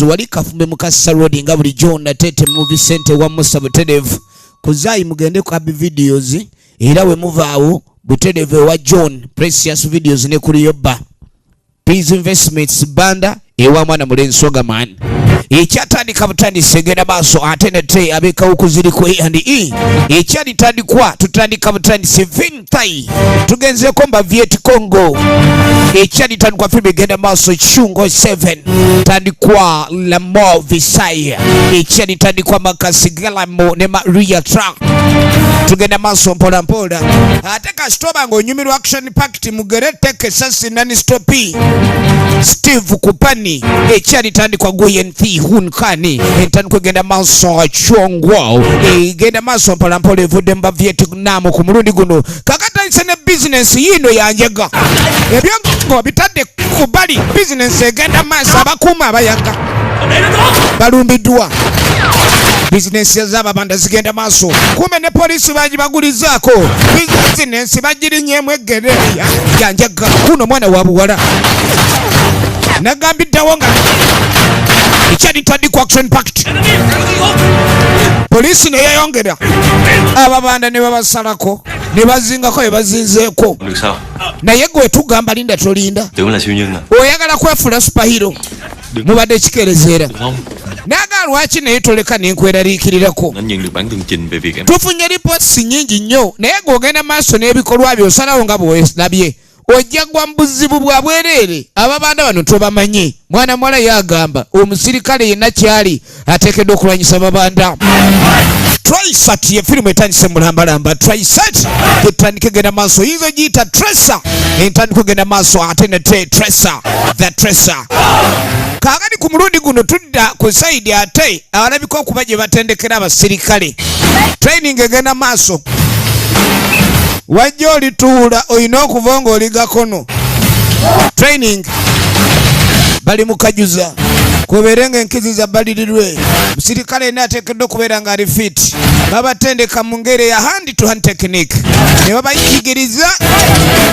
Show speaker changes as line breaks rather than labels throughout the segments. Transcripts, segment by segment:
Wali Kafumbe Mukasa Road nga bulijjo Natete Movie Center wa Musa Buterevu. Ku Zai mugende ku Happy Videos, era we muvaawo Buterevu ewa John Precious Videos ne ku Liyoba Peace Investments Banda ewa mwana mulenzi Sogaman. Ekyatandika butandisi egenda maaso ate nate abekawuku ziri ku A and E. Ekyalitandikwa tutandika butandisi Vinthai tugenzeeko mba Viet Congo. Ekyalitandikwa firimu egenda maaso Chungo 7 tandikwa Lamo Visai. Ekyalitandikwa Makasi Galamo ne Maria Tra. Tugenda maaso mpola mpola. Ate kasitoba ng'onyumirwa action packed mugere teke sasi nani stopi Steve Kupani. Ekyalitandikwa Guyen Thi Hun Kani. Entandikwa egenda maaso Chongwao. Egenda maaso mpola mpola evudde mu Vietnam ku mulundi guno. Kakatandise ne bizinensi yiino yanjega. Ebyongo bitadde ku bbali, bizinensi egenda maaso, abakuuma abayaga balumbiddwa. Bizinensi z'ababanda zigenda maaso. Kumbe ne poliisi bagibagulizaako. Bizinensi bagirinyeemu eggere yanjega. Kuno mwana wa buwala. Nagambiddewo nga ekyalitandikwa action packed. Poliisi ne yeeyongera. Ababanda ne babasalako, ne bazingako bye bazinzeeko.
Được sao?
Naye gwe tugamba linda tolinda.
Tưởng là siêu nhân à?
Oyagala kwefuula superhero. Mubadde kikerezeera.
Được không?
Naga lwaki naye toleka nenkweraliikirirako.
Anh nhận được bản tường trình về việc em
Tufunye ripooti nnyingi nnyo, naye ng'ogenda maaso n'ebikolwa byo osalawo nga bw'olabye. Ojja gwa mu buzibu bwa bwereere. Ababanda bano tobamanyi. Mwana muwala yagamba omusirikale yenna kyali ateekeddwa okulwanyisa babanda. Trisat ye firimu etandise mulambalamba. Trisat etandika egenda maaso, oyinza ogiyita Tracer. Entandika egenda maaso ate nate Tracer, the Tracer. Kaakati ku mulundi guno tudda ku sayidi ate abalabika okuba gye batendekera abasirikale. Training egenda maaso. Wajja olituula olina okuva ng'oli gakono. Training bali mu kajuza kubeere ng'enkizi za balirirwe. Musirikale yenna ateekeddwa okubeera ng'ali fit. Babatendeka mu ngeri eya hand to hand technique, ne babayigiriza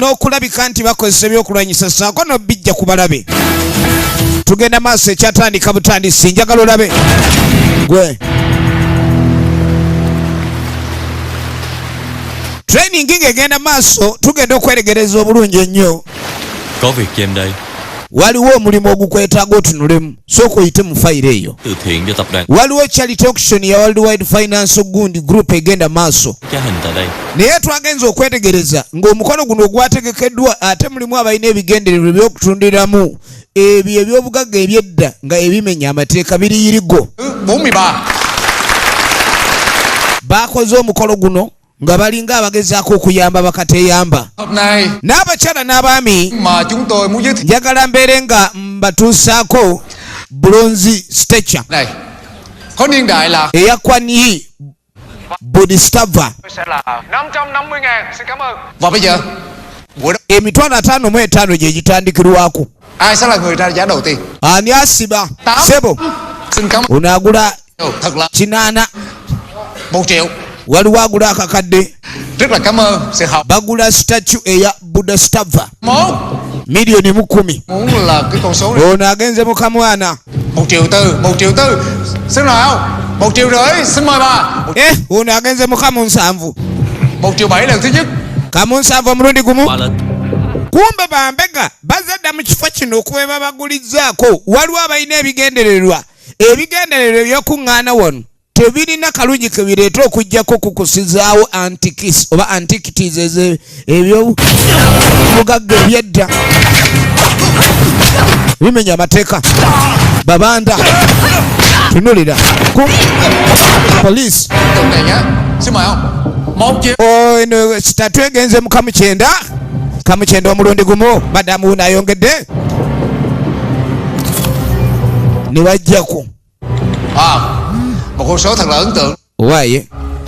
n'okulabika nti bakozesa ebyokulwanyisa ssaako n'obijja ku balabe. Tugenda maaso, ekyatandika butandisi, njagala olabe gwe training ng'egenda maaso. Tugenda okweregereza obulungi ennyo.
Có việc cho em đây.
Waliwo omulimu ogukwetaaga otunulemu, sooka oyite mu fayiro eyo.
Từ thiện cho tập đoàn
Waliwo charity auction ya Worldwide Finance gundi group egenda maaso.
Trá hình tại đây.
Naye twagenza okwetegereza ng'omukolo guno ogwategekeddwa ate mulimu abalina ebigendererwa eby'okutundiramu ebyo eby'obugagga ebyedda nga ebimenya amateeka biriyirigo.
43.
Bakoze omukolo guno nga balinga abagezaako okuyamba bakateyamba.
Hôm nay
N'abakyala n'abaami,
mà chúng tôi muốn giới thiệu
njagala mbeere nga mbatuusaako bronze statue
này có niên đại là
eya Quan Yi Bodhisattva.
Sẽ là 550 ngàn. Xin cảm ơn.
Và bây giờ buổi đó
550,000 gye gitandikirwako.
Ai sẽ là người ra giá đầu tiên?
Ani asiba?
Tám.
Sebo.
Xin cảm
Ono agula
ơn thật là
8.
1 triệu.
Waliwo agula akakadde.
Rất là cảm ơn sự học
Bagula statue eya Bodhisattva
một
miliyoni 10.
Muốn là cái con số này.
Ono agenze mukamwana.
1,4 triệu, 1,4 triệu. Xin nào, 1,5 triệu, xin mời bà.
Eh, ono agenze mukamu 7.
1,7 triệu lần thứ nhất.
Kamu 7 omulundi gumu.
Ba lên.
Kumbe bambega bazadda mu kifo kino okuba babagulizaako. Waliwo abalina ebigendererwa, ebigendererwa ebyokuŋŋaana wano tebirina kalungi ke bireeta okuggyako kukusizaawo antiques oba antiquities, ebyobugagga ebyedda bimenya amateeka. Babanda tunulira ku poliisi.
Tuần này nhá, xin mời ông. 1 triệu.
Oh, eno statue egenze mu kamu 9, kamu 9 omulundi gumu. Madamu wuno ayongedde ne bajjaku.
À, một con số thật là ấn tượng.
Waaye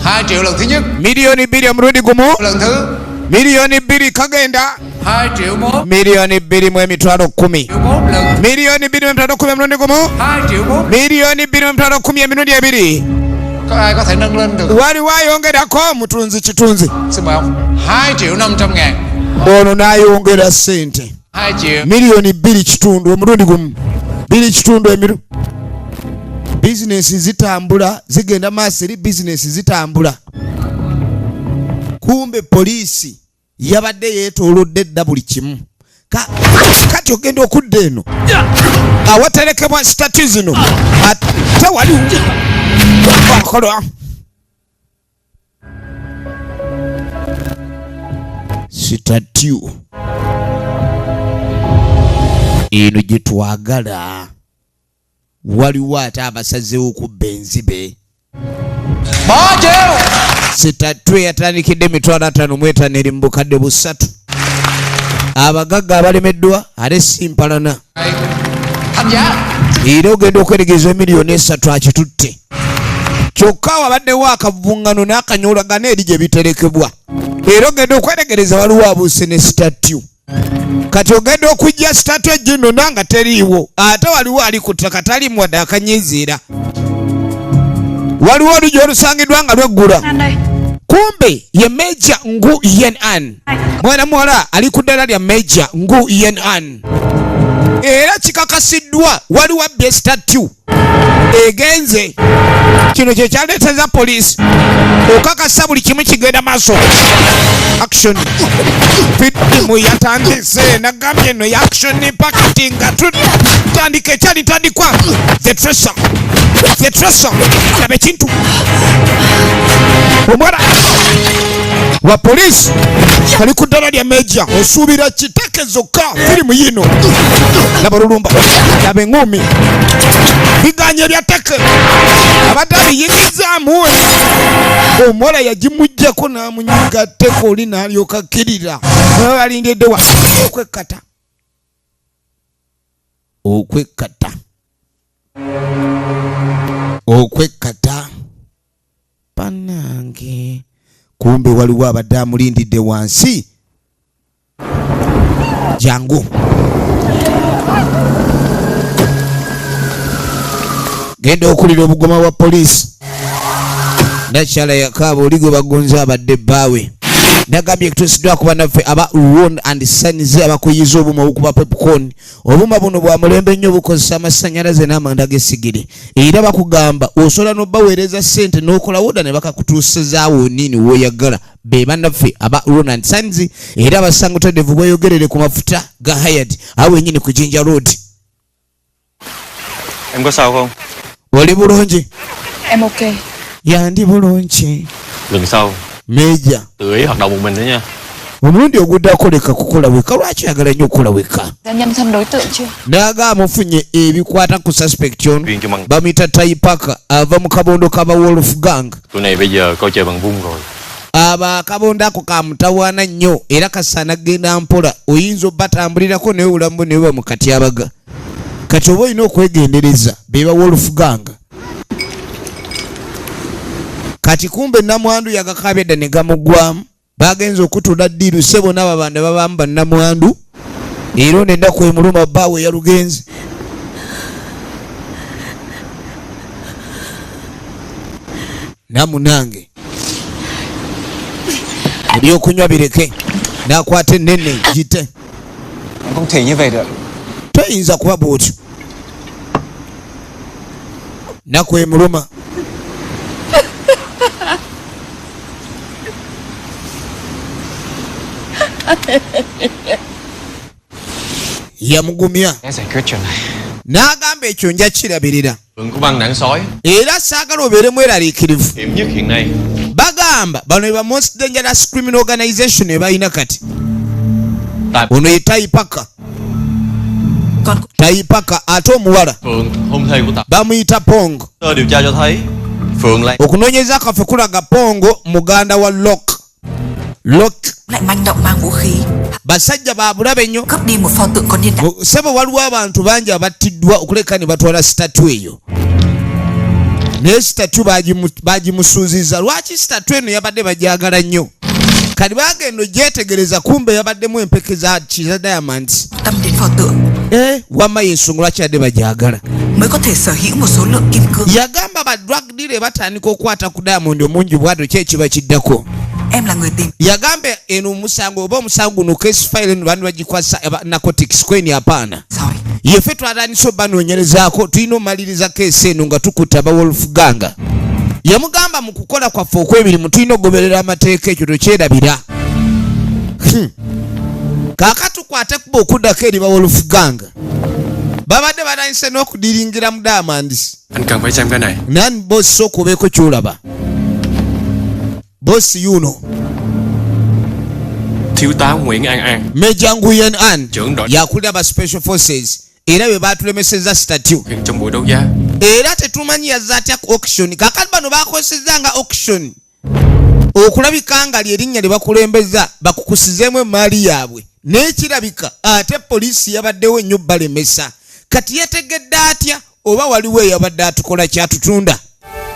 2 triệu lần thứ nhất.
2 miliyoni omulundi gumu.
Lần thứ
2 miliyoni kagenda.
2,1 triệu.
2,100,000.
Triệu mốt lần.
2,210,000 omulundi gumu.
2,4 triệu.
2,210,000 emirundi ebiri.
Có ai có thể nâng lên được?
Waliwo ayongerako mutunzi kitunzi?
Xin mời ông. 2,5 triệu.
Ono n'ayongera ssente.
2 triệu.
2,5 miliyoni omulundi gumu, 2.5 emiru. Bizinensi zitambula, zigenda maaso eri, bizinensi zitambula. Kumbe poliisi yabadde yeetoolodde dda buli kimu. Kati ogenda okudda eno awaterekebwa statue zino, ate wali akola statue eno gye twagala. Waliwo ate abasazeewo okubba enzibe. Statue yatandikidde 55,000 eri mu 300,000. Abagagga abalemeddwa ate si mpalana. Era ogenda okweregereza 3 miliyoni akitutte. Kyokka wabaddewo akavungano n'akanyolagano eri gye biterekebwa. Era ogenda okweregereza waliwo abuuse ne statue. Kati ogenda okujja statue ginona nga teriiwo, ate waliwo ali ku ttaka talimu wadde akanyiziira. Waliwo oluggi olusangiddwa nga lweggula. Kumbe ye Major Ngu Yen An, mwana muwala ali ku ddala lya Major Ngu Yen An. Era kikakasiddwa waliwo abbye statue egenze. Kino kye kyaleeteza poliisi okakasa buli kimu kigenda maaso. Action firimu yatandise, nagambye eno ya action packed nga tutandika ekyali tandikwa The Tracer. The Tracer, laba ekintu, omuwala wa poliisi ali ku ddala lya Major, osuubira kiteke zokka. Firimu yino, laba olulumba, laba eŋŋumi, biganye ebya teke abadde abiyingizaamu. Omuwala yagimugjako n'amunyiga teke oli n'alyoka akkirira. Balindiddewa okwekkata, okwekkata, okwekkata. Bannange, kumbe waliwo abadde amulindidde wansi. Jangu genda okulira obugoma bwa poliisi. Nakyala yakaaba oli gwe bagonze abadde bbaawe. Nagambye kutuusiddwako bannaffe aba Ron and Sons abakuyiza obuuma obukuba popcorn. Obuuma buno bwa mulembe nnyo, bukozesa amasannyalaze n'amanda g'essigiri. Era bakugamba osobola n'obbaweereza ssente n'okola order ne bakakutuusizaawo nini w'oyagala. Be bannaffe aba Ron and Sons, era basanga otedevu bweyogerere ku mafuta ga Hayat awo wennyini ku Jinja Road.
Em có sao không?
Oli bulungi?
Em ok.
Yandi bulungi.
Lần sau
Major,
tự ý hoạt động một mình nữa nha.
Omulundi oguddako leka kukola weka. Lwaki oyagala nnyo okukola weka?
Đã nhân thân đối tượng chưa?
N'agamba mufunye ebikwata ku suspect ono.
Duyên cho bằng
Bamuyita Taipaka, ava mu kabondo kaba Wolf Gang.
Tụi này bây giờ coi trời bằng vung rồi.
Aba akabondo ako kamutawaana nnyo era kasaana genda mpola. Oyinza obbatambulirako naye obulamu bwe ne buba mu katyabaga. Kati oba olina okwegendereza be ba Wolf Gang. Kati kumbe namwandu yagakabye dda ne gamuggwamu. Bagenza okutula ddiiru ssebo n'ababanda babaamu bannamwandu, era ono ennaku emuluma bbaawe yalugenze. Namunange ebyokunywa bireke, n'akwata ennene gite.
Em không thể như vậy được.
Toyinza kuba bwotyo, naku emuluma. Yamugumya.
Em giải quyết chuyện này.
N'agamba ekyo nja kirabirira.
Phượng của băng đảng sói
Era saagala obeere mweraliikirivu.
hiểm nhất hiện nay.
Bagamba bano be ba most dangerous criminal organization ebalina kati.
Tại
Ono ye Taipaka.
Con
Taipaka, ate omuwala
Phượng, hôn thê của Tập.
bamuyita Pongo.
Sơ điều tra cho thấy Phượng Lan
Okunoonyeza kaffe kulaga Pongo muganda wa Lok Lok.
Lại manh động mang vũ khí
Basajja babulabe nnyo.
cướp đi một pho tượng có niên đại
Sebo, waliwo abantu bangi abattiddwa okuleka ne batwala statue eyo, naye statue bagimusuuziza. Lwaki statue eno yabadde bagyagala nnyo? Kati bagenda ogyetegereza, kumbe yabaddemu empeke za kiza diamonds.
Tâm đến pho tượng
Eh, wamma yensonga lwaki yadde bagyagala.
mới có thể sở hữu một số lượng kim cương.
Yagamba ba drug dealer batandika okukwata ku diamond omungi bwatyo, ki ekiba kiddako?
Em là người tìm
Yagamba eno omusango oba omusango guno, case file eno bandi bagikwasa aba narcotics kweni apaana.
sói.
Yefe twatandise obanoonyerezaako, tulina omaliriza keesi eno nga tukutta aba Wolfgang. Yamugamba mu kukola kwaffe okw'emirimu tulina okugoberera amateeka, ekyo tokyerabira. Kaaka tukwate kuba okuddako eri ba Wolfgang babadde batandise n'okudiringira mu diamonds.
Anh cần phải xem cái này.
Nani bosi, sooka obeeko kyolaba bosi yuno.
Thiếu tá Nguyễn An An,
Major Nguyen An
trưởng đội
yakulira ba special forces era bwe batulemeseza statue
hiện trong buổi đấu giá.
Era tetumanyi yazza atya ku auction. Kakati bano bakozesezza nga auction okulabika nga lyerinnya lye bakulembeza bakukusizeemu emaali yaabwe, naye kirabika ate poliisi yabaddewo ennyo balemesa. Kati yategedde atya oba waliwo eyabadde atukola kyatutunda?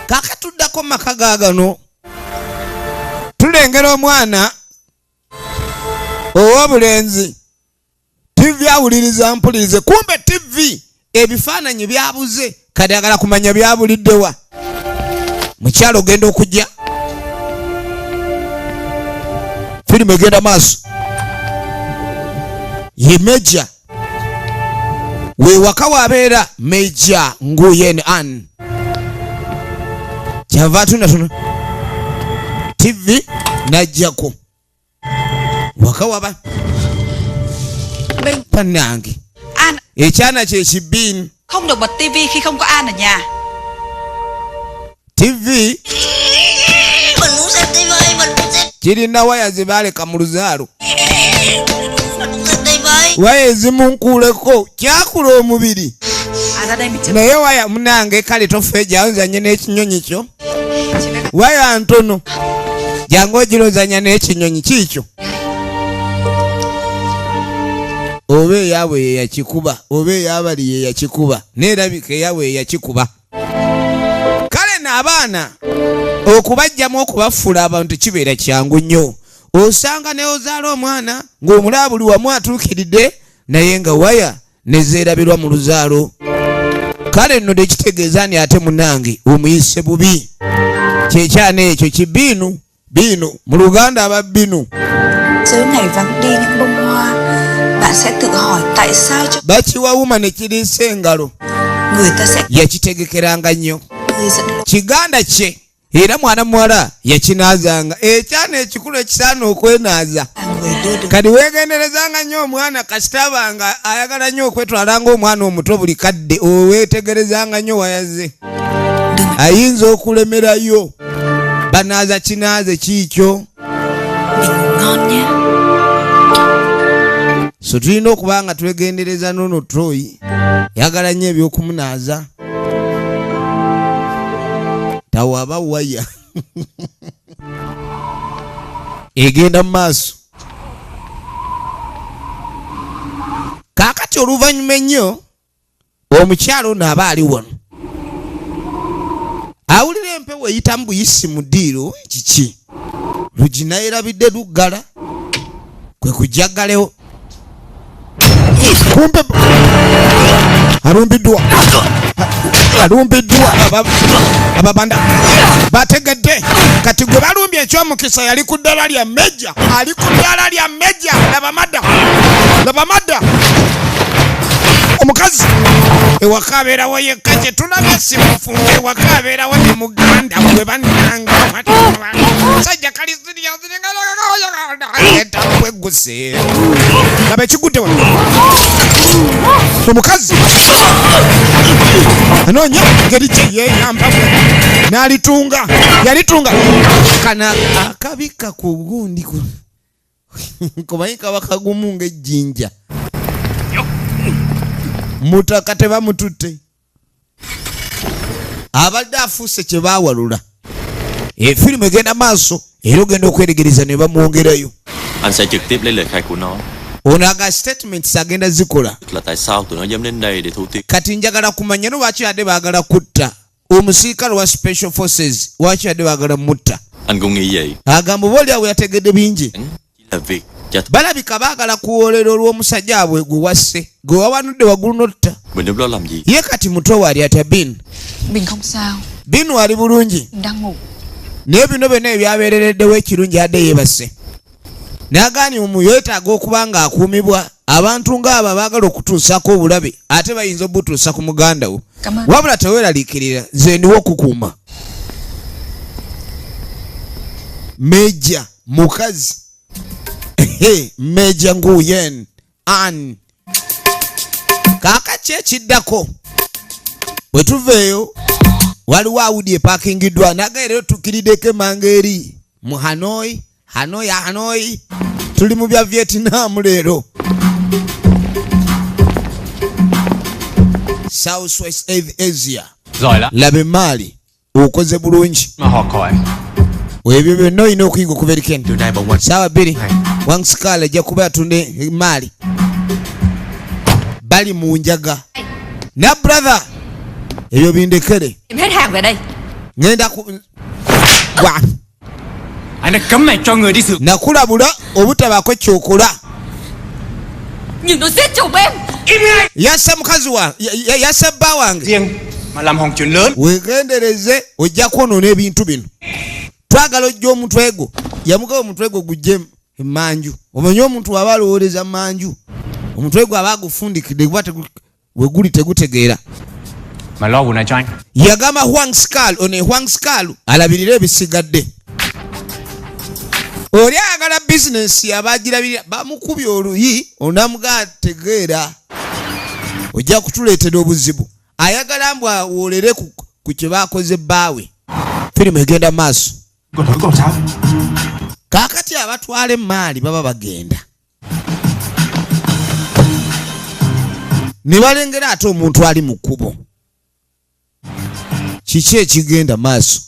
Kakatuddako mu maka gaagano, tulengera omwana ow'obulenzi, TV awuliriza mpulirize, kumbe TV ebifaananyi byabuze. Kati agala kumanya byabuliddewa. Mukyalo ogenda okujja, firimu egenda maaso. Ye Major wewaka wabeera Major Nguyen An, kyava atunatuna TV najjako waka waba.
Bình,
Bannange,
An
ekyana kyekibiini.
không được bật tivi khi không có An ở nhà.
TV
Mình muốn xem tivi, mình muốn xem,
kirina waya ze baaleka mu luzaalo.
Mình muốn xem tivi.
Waya ezimunkuuleko kyakula omubiri.
À, ra đây mình chơi.
Naye waya munange, kale tofeejawo, nzanye n'ekinyonyi kyo. Waya ntono, jangu ogirozanya n'ekinyonyi kiikyo, oba eyaabwe ye yakikuba oba eyabali ye yakikuba, neerabika eyaabwe ye yakikuba. Kale n'abaana okubajjamu okubafuula abantu tekibeera kyangu nnyo. Osanga neozaala omwana ng'omulaba buli wamu atuukiridde, naye nga waya nezeerabirwa mu luzaalo. Kale nno tekitegeeza ni ate munange omuyise bubi. Kyekyana ekyo kibiinu biinu mu Luganda aba binu.
Giới này vắng đi những bông hoa, bạn sẽ tự hỏi tại sao cho
Bakiwawuma ne kiriisa engalo.
người ta sẽ
Yakitegekeranga nnyo.
người dẫn lối.
Kiganda kye era mwana muwala yakinaazanga, ekyana ekikulu ekisaana okwenaaza.
Là người đưa được
Kati weegenderezanga nnyo omwana, kasita ayagala nnyo okwetwala ng'omwana omuto buli kadde, oweetegerezanga nnyo wayaze,
đừng
ayinza okulemerayo. Banaaza kinaaze kiikyo.
Mình ngủ ngon nhé.
So tulina okuba nga twegendereza noono Troyi yagala nnyo ebyokumunaaza, tawaba waya egenda mu maaso. Kaakati oluvannyuma ennyo omukyalo ono aba ali wano awulira empewo eyitamu buyisi mu ddiiro. Kiki lugi nayerabidde luggala, kwe kujja ggalewo, kumbe alumbiddwa, alumbiddwa ababanda bategedde. Kati gwe balumbye, ekyomukisa yali ku ddala lya Major, ali ku ddala lya Major. Laba madda, laba madda. Omukazi ewaka abeerawo yekka, kyetulabye si mufumbo, ewaka abeerawo ne muganda gwe. Bannanga, sajja kali siryakweguse. Laba ekigudde wano. Omukazi anoonya engeri gye yeeyambamu n'alitunga, yalitunga kana akabika ku gundi kumanyi kaba kagumu ng'ejjinja mutaka. Tebamututte, abadde afuuse kye baawalula. Efirimu egenda maaso era ogenda okweregereza ne bamwongerayo.
Anh sẽ trực tiếp lấy lời khai của nó.
Ono aga statements agenda zikola.
Là tại sao tụi nó dám đến đây để thu tiền?
Kati njagala kumanya no lwaki adde baagala kutta omusirikale wa special forces, lwaki adde baagala mutta?
Anh cũng nghĩ vậy.
Agamba oba oliawo yategedde bingi.
Chỉ là việc cha
Balabika baagala kuwoolera olw'omusajja abwe gwe wasse, gwe wawanudde waggulu notta.
Mình lúc đó làm gì?
Ye kati mutwe waali atya Binu?
Bình không sao.
Binu ali bulungi.
Mình đang ngủ.
Naye bino byonna ebyabeerereddewo, ekirungi adde yeebase. Nagani omu yeetaaga okuba nga akuumibwa abantu ng'abo abaagala okutuusako obulabe, ate bayinza obutuusa ku muganda wo.
Cảm ơn.
Wabula teweeraliikirira, nze ndiwo okukuuma. Meja mukazi. Ehe, Meja Nguyen An. Kaakati ekiddako, bwe tuva eyo, waliwo Audi epaakingiddwa. Nagaye leero tukkiriddeko emanga eri mu Hanoi. Hanoi, Hanoi, tuli mu bya Vietnam leero, South West Asia.
Giỏi lắm.
Laba emaali, okoze bulungi.
Mà họ khỏi.
Ebyo byonna olina okuyiga okuva eri Ken.
Từ nay bọn mình
Saawa 2 Wangskal ajja kuba atunda emaali. Bali mu njaga na brother, ebyo bindekere.
Em hết hàng về đây.
Ngenda ku Gwa.
Anh đã cấm mày cho người đi xử.
Nakulabula obutabaako kyokola.
Nhưng nó giết chồng em.
Yasse mukazi wa yasse bba wange.
Riêng mà làm hỏng chuyện lớn.
Wegendereze, ojja kwonoona ebintu bino. Twagala ojja omutwe gwo. Yamugaba omutwe gwo gujje emanju. Omanye omuntu aba alowooleza manju, omutwe gwo aba agufundikidde kuba weguli tegutegeera.
Mà lo vụ này cho anh.
Yagamba Huang Skal ono, Huang Skal alabirire ebisigadde. Oli ayagala bizinesi, abagirabirira bamukubye oluyi. Onamugaa, tegeera, ojja kutuleetera obuzibu. Ayagala mbw awoolere ku kye bakoze bbaawe. Firimu egenda maaso.
Cô thử còn sao?
Kaakati abatwala emaali baba bagenda ne balengera ate omuntu ali mu kkubo. Kiki ekigenda maaso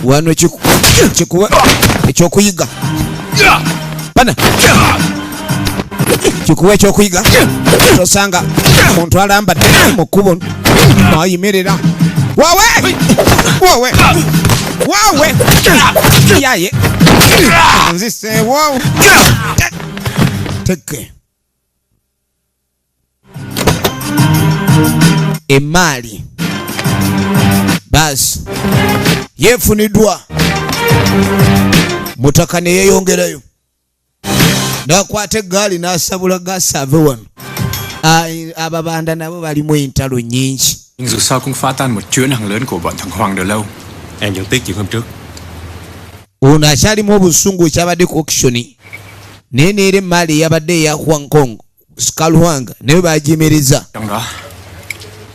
wano? Kikuwa ekyokuyiga bana, kikuwa ekyokuyiga. Tosanga muntu alambadde mu kkubo nayimirira. Wawe wawe wawe, yaye nziseewo teke emaali. Baasi yeefuniddwa mutaka ne yeeyongerayo n'akwata eggaali n'asabula gaasi ave wano. Ababanda nabo balimu entalo nnyingi.
Nhưng dù sao cũng phá tan một chuyến hàng lớn của bọn thằng Hoàng được lâu.
Em vẫn tiếc chuyện hôm trước.
Ono akyalimu obusungu ekyabadde ku auction, naye neera emaali eyabadde eya Hong Kong Skalwang naye bagyemereza.
Trong đó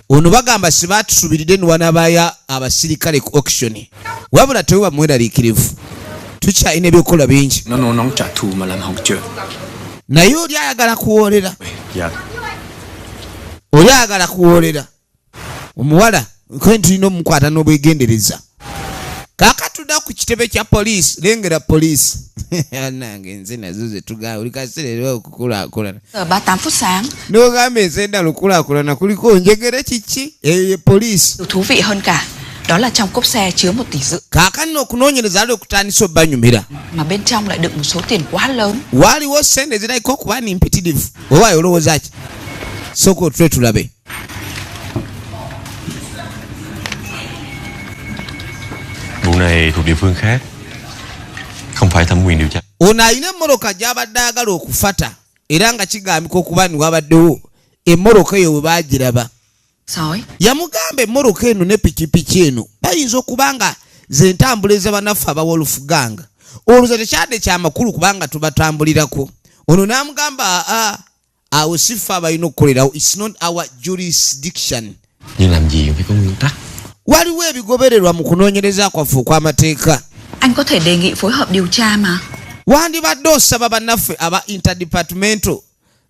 Ono bagamba si baatusubiridde niwanabayo abasirikale ku auction. Wabula teweba mweraliikirivu, tukyalina ebyokukola bingi.
Nó nôn nóng trả thù mà làm hỏng chuyện.
Naye oli ayagala kuwoolera.
Dạ.
Oli ayagala kuwoolera omuwala kwe tulina omukwata n'obwegendereza. Kaakatudda ku kitebe kya poliisi. Lengera poliisi nange nze nazo zetugamba buli kaseera era okukulaakulana.
Giờ 38 phút sáng.
N'ogamba ensi endala okulaakulana kuliko njegere kiki? Eyo ye poliisi.
Điều thú vị hơn cả, đó là trong cốp xe chứa 1,5 tỷ
Kaakati okunoonyereza ali okutandisa obbanyumira.
mà bên trong lại đựng một số tiền quá lớn.
Waaliwo sente zirabika okuba ni mpitirivu. Owaayo olowooza ki? Sooka otule tulabe.
Vụ này thuộc địa phương khác, không phải thẩm quyền điều tra.
Ono alina emmotoka gy'abadde ayagala okufata, era nga kigambika okuba ni wabaddewo emmotoka eyo bwe baagiraba.
Sói,
Yamugamba emmotoka eno ne pikipiki eno bayinza okuba nga ze ntambula ez'abanaffe aba Wolf Gang. Olowooza tekyadde kyamakulu kubanga tubatambulirako? Ono n'amugamba, aa, awo si ffe abalina okukolerawo, it's not our jurisdiction.
Nhưng làm gì cũng phải có nguyên tắc.
Waliwo ebigobererwa mu kunoonyereza kwaffe okw'amateeka.
Anh có thể đề nghị phối hợp điều tra mà.
Wandibadde osaba bannaffe aba interdepartmental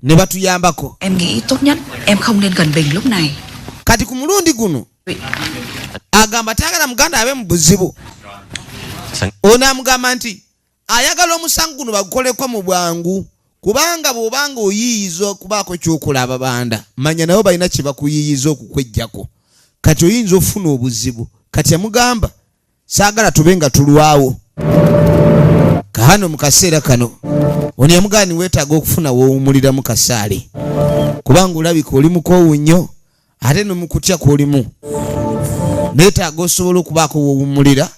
ne batuyambako.
Em nghĩ tốt nhất em không nên gần Bình lúc này.
Kati ku mulundi guno agamba tayagala muganda abe mu buzibu.
Sẵn
Ono amugamba nti ayagala omusango guno bagukoleko mu bwangu, kubanga bw'obanga oyiiyiza okubaako kyokola ababanda, manya nabo balina kye bakuyiiyiza okukwejjako, kati oyinza ofuna obuzibu. Kati yamugamba saagala tube nga tulwawo kaano mu kaseera kano. Ono yamugamba ni weetaaga okufuna woowumuliramu kasaale, kubanga olabika oli mukoowu nnyo ate nomukutya kwolimu. Neetaaga osobola okubaako woowumulira,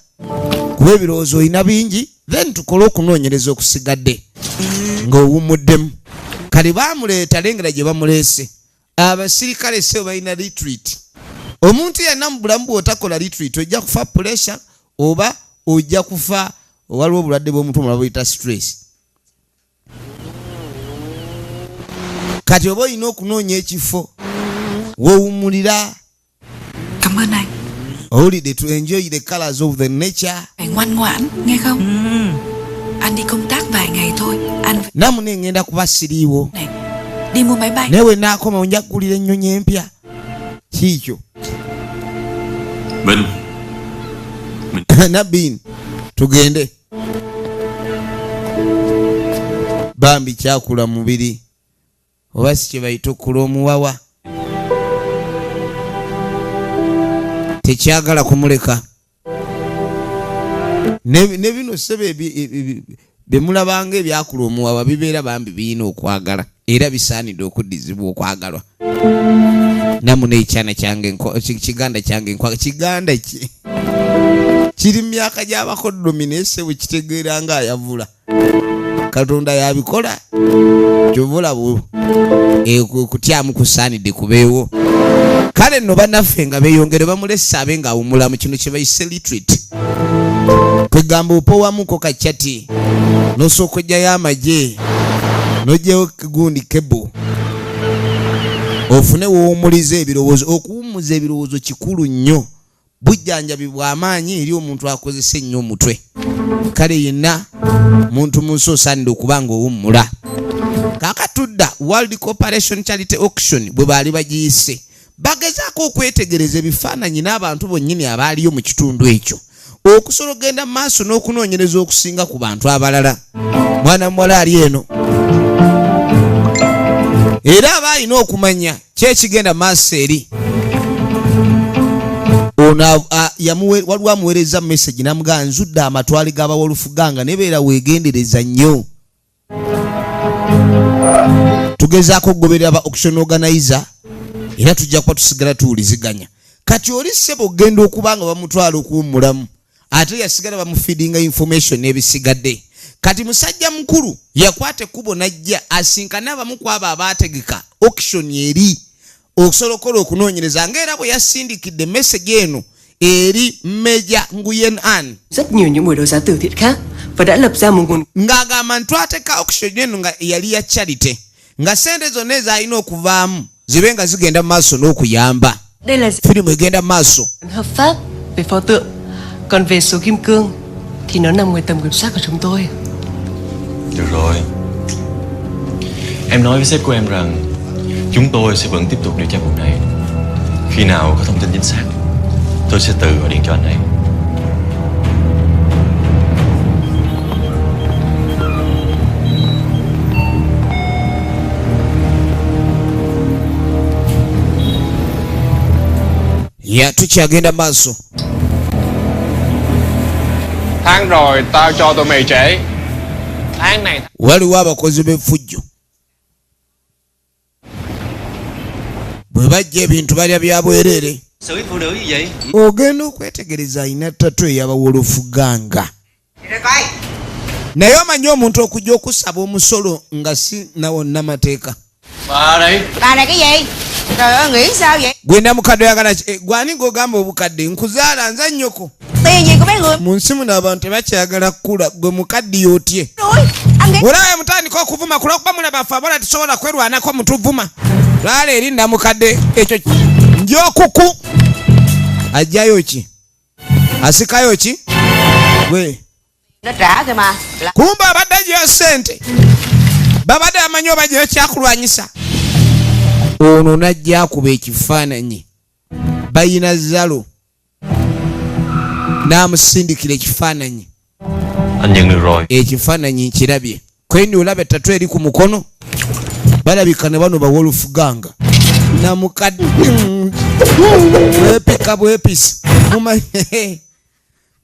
kuba ebirowoozo olina bingi. Then tukole okunoonyereza okusigadde ng'owummuddemu. Kale baamuleeta, lengera gye bamuleese. Abasirikale se balina retreat. Omuntu yenna mu bulamu bw'otakola retreat ojja kufa pressure oba ojja kufa, waliwo obulwadde bw'omutwe omulala buyita stress. Kati oba olina okunoonya ekifo wowummulira.
Cảm ơn anh.
Owulidde, to enjoy the colors of the nature.
Phải ngoan ngoãn, nghe không? Anh đi công tác vài ngày thôi. Anh
Namu nengenda kuba siriiwo.
này, đi mua máy bay.
Naye we naakoma nja kugulira ennyonyi empya. Kiikyo.
Bình.
Nabin, tugende. Bambi kyakula mubiri oba si kye bayita okula omuwawa, tekyagala kumuleka. Ne bino ssebo bye mulabanga ebyakula omuwawa bibeera bambi birina okwagala era bisaanidde okuddizibwa okwagalwa. Namu n'ekyana kyange kiganda kyange kiganda ki kiri mu myaka gy'abakoddomi, naye ssebo kitegeera nga ayavula. Katonda yabikola, kyova olaba okutyamu kusaanidde kubeewo. Kale nno bannaffe nga beeyongere bamulese abe ng'awummula mu kino kye bayise retreat. Kwegamba opowamuko kacyati n'osooka ojjayo amagye n'ojjayo gundi kebo ofune w'owummuliza ebirowoozo. Okuwummuza ebirowoozo kikulu nnyo, bujjanjabi bw'amaanyi eri omuntu akozesa ennyo omutwe. Kale yenna muntu mu nsi osaanidde okuba ng'owummula. Kaakatudda World Corporation Charity Auction bwe baali bagiyise, bagezaako okwetegereza ebifaananyi n'abantu bonnyini abaaliyo mu kitundu ekyo okusobola okugenda mu maaso n'okunoonyereza okusinga ku bantu abalala. Mwana muwala ali eno era aba alina okumanya ki ekigenda mu maaso eri. Ono waliwo amuweereza message n'amugamba nzudde amatwale g'abawolufuganga, naye beera weegendereza nnyo. Tugezaako okugoberera ba auction organizer era tujja kuba tusigala tuwuliziganya. Kati oli ssebo ogenda okuba nga bamutwala okuwummulamu, ate yasigala bamufeedinga information n'ebisigadde. Kati musajja mukulu yakwata ekkubo n'ajja asinkane abamu ku abo abaategeka auction eri okusobola okukola okunoonyereza, ng'era bwe yasindikidde message eno eri Meja Nguyen An
rất nhiều những buổi đấu giá từ thiện khác và đã lập ra một nguồn
ng'agamba ntwateka auction eno nga yali ya charity, nga ssente zonna ezaalina okuvaamu zibe nga zigenda mu maaso n'okuyamba.
Đây là
Firimu egenda mu maaso.
hợp pháp về pho tượng, còn về số kim cương thì nó nằm ngoài tầm kiểm soát của chúng tôi.
Được rồi. Em nói với sếp của em rằng chúng tôi sẽ vẫn tiếp tục điều tra vụ này. Khi nào có thông tin chính xác, tôi sẽ tự gọi điện cho anh ấy.
Ya tukyagenda maaso.
Tháng rồi tao cho tụi mày trễ. Tháng này
Waliwo abakozi b'effujjo bwe bajja ebintu balya bya bwereere.
Xử phụ nữ như vậy.
Ogenda okwetegereza alina tattoo ey'abawolofuganga, naye omanyi omuntu okujja okusaba omusolo nga si nawo namateeka.
Bà đi.
Bà này cái gì? Trời ơi nghĩ sao vậy?
Gwe namukadde oyagala ki? Gwani g'ogamba obukadde? Nkuzaala nza nnyoko.
Tiền gì của mấy người?
Mu nsi muno abantu tebakyagala kkula, gwe mukaddiye otye?
Đuổi. Anh nghĩ
Olaba mutandika okuvuma kulwokuba mulaba ffe abawala tusobola kwerwanako mutuvuma. Lwala eri namukadde ekyo njokuku. Ajjayo ki? Asikayo ki? Gwe.
Nó trả kìa mà.
Kumbe abadde aggyayo ssente. Babadde amanyi oba aggyayo kyakulwanyisa. Ono n'ajja akuba ekifaananyi. Bayina Zalo. N'amusindikira ekifaananyi.
Anh nhận được rồi.
Ekifaananyi nkirabye. Kweni olaba tattoo eri ku mukono. Balabika ne bano bawolufuganga. Namukadde. Bwepika bwepisi.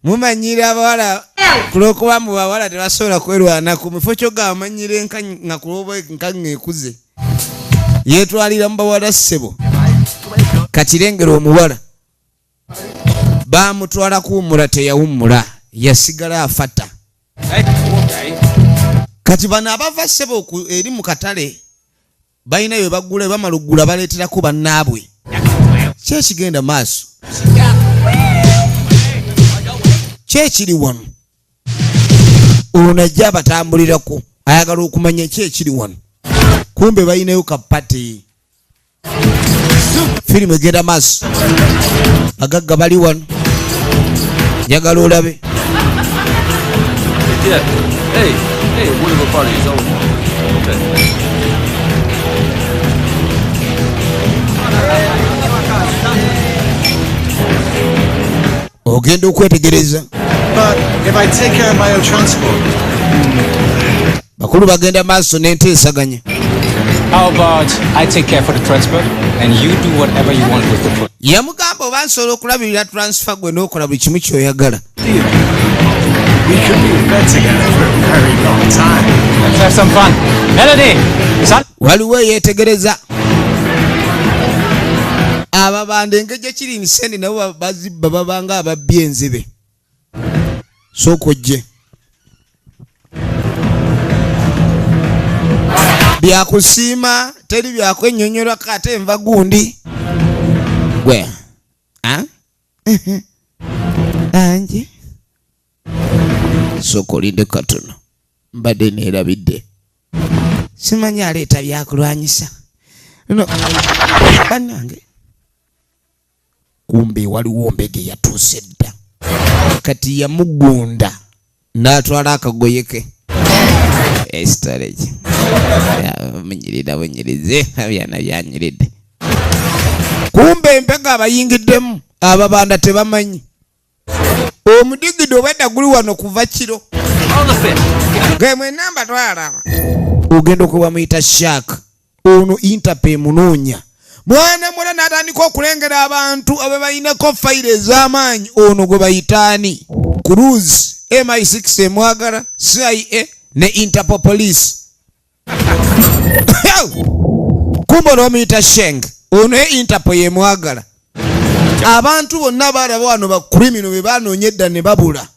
Mumanyira abawala kulwokuba mu bawala tebasobola kwerwanako. Mu kifo ky'ogamba manyira enkanyi nga kulwokuba enkanyi ekuze. Yeetwalira mu bawala ssebo. Kati lengera omuwala. Baamutwala kuwummula teyawummula. Yasigala afata. Kati bano abava ssebo eri mu katale balina bye bagula, bamala okugula baleeterako bannaabwe. Ki ekigenda maaso? Ki ekiri wano? Ono ajja abatambulirako, ayagala okumanya ki ekiri wano. Kumbe balinayo ka party. Firimu egenda maaso, bagagga bali wano, njagala olabe.
Yeah. Hey, hey, whatever party is over. Okay.
Ogenda okwetegereza.
But if I take care of my own transport.
Bakulu bagenda maaso n'enteesaganya.
How about I take care for the transport and you do whatever you want with the food.
Yamugamba oba nsobola okulabirira transfer gwe n'okola buli kimu ky'oyagala.
We could be in bed together for a very long time.
Let's have some fun. Melody! Son?
Waliwo eyeetegereza. Ababanda engeri gye kiri nsendi nabo bazibba babanga ababbi enzibe. Sooka ojje. Byakusiima teri byakwennyonnyolako ate enva gundi. Gwe. Ha? Ange. Sooka olinde katono. Mbadde neerabidde. Simanyi aleeta byakulwanyisa. No. Bannange. Kumbe waliwo mbege yatuuse dda. Kati yamugunda n'atwala akagoye ke. Estorage. Munyirira bunyirize abyana byanyiridde. Kumbe embega abayingiddemu ababanda tebamanyi. Omudigidi obadda guli wano kuva kiro. Gemwe namba twalaba. Ogenda okuba muyita Shark. Ono Interpol munoonya. Mwana mwana n'atandika okulengera abantu ababayinako fayiro ez'amaanyi. Ono gwe bayitaani Cruz, MI6 emwagala, CIA ne Interpol Police. Kumbe ono bamuyita Sheng. Ono ye Interpol yemwagala. Abantu bonna balaba wano ba criminal be banoonya edda ne babula.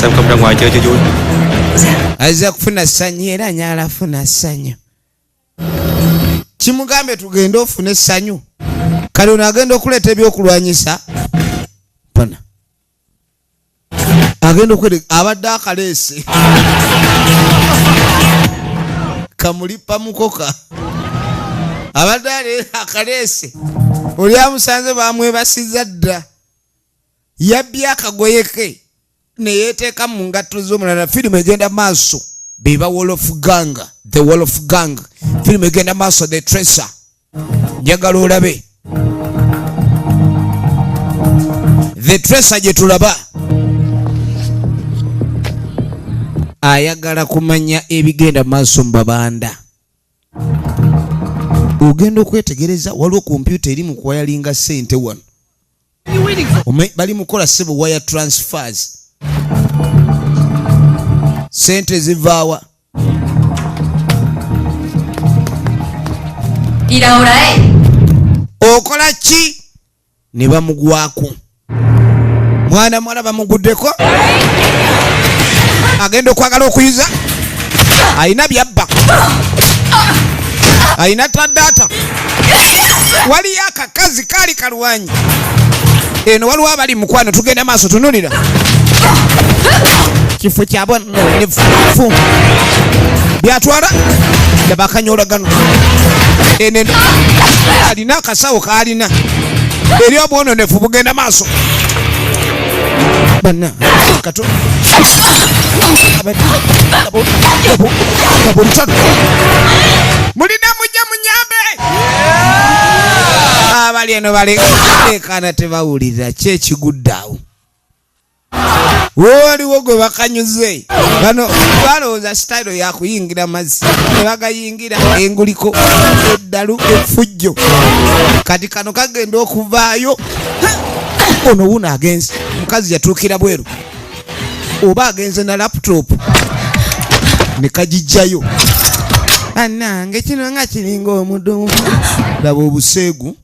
Sao không ra ngoài chơi cho vui?
Azza kufuna ssanyu era anyala afuna ssanyu. Kimugambe tugende ofune essanyu. Kale ono agenda okuleeta ebyokulwanyisa. Pana. Agenda okuleeta abadde akaleese. Kamulipa mukoka. Abadde akaleese. Oli amusanze bamwebasizza dda. Yabbye akagoye ke. Ne yeeteeka mu ngatto z'omulala. Firimu egenda maaso. Beba Wolf Gang, The Wolf Gang. Firimu egenda maaso, The Tracer. Njagala olabe. The Tracer gye tulaba. Ayagala kumanya ebigenda maaso mu babanda. Ogenda okwetegereza waliwo kompyuta eri mu kuwayalinga ssente wano. Bali mu kukola ssebo wire transfers. Ssente zivaawa. Okola ki? Ne bamugwako. Mwana mwala bamuguddeko. Agenda okwagala okuyiza. Alina byabba. Alina tadata. Waliyo akakazi kaali kalwanyi. Eno waliwo abali mukwano tugenda maaso tunulira. Kifo kyabwe nefu. Byatwala laba akanyolagano. Eno alina akasawo k'alina. Eri obwononefu bugenda maaso. Banna kato. Mulina mujja munyambe. Abali eno balekaana tebawulira ki ekigudde awo. Waliwo gwe bakanyuze. Bano balowooza sitayiro ya kuyingira mazzi. Ne bagayingira enguliko, eddalu, effujjo. Kati kano kagenda okuvaayo. Ono wuno agenze. Omukazi yatuukira bweru. Oba agenze na laptop. Ne kagijjayo. Bannange kino nga kiringa omudumu. Laba obuseegu.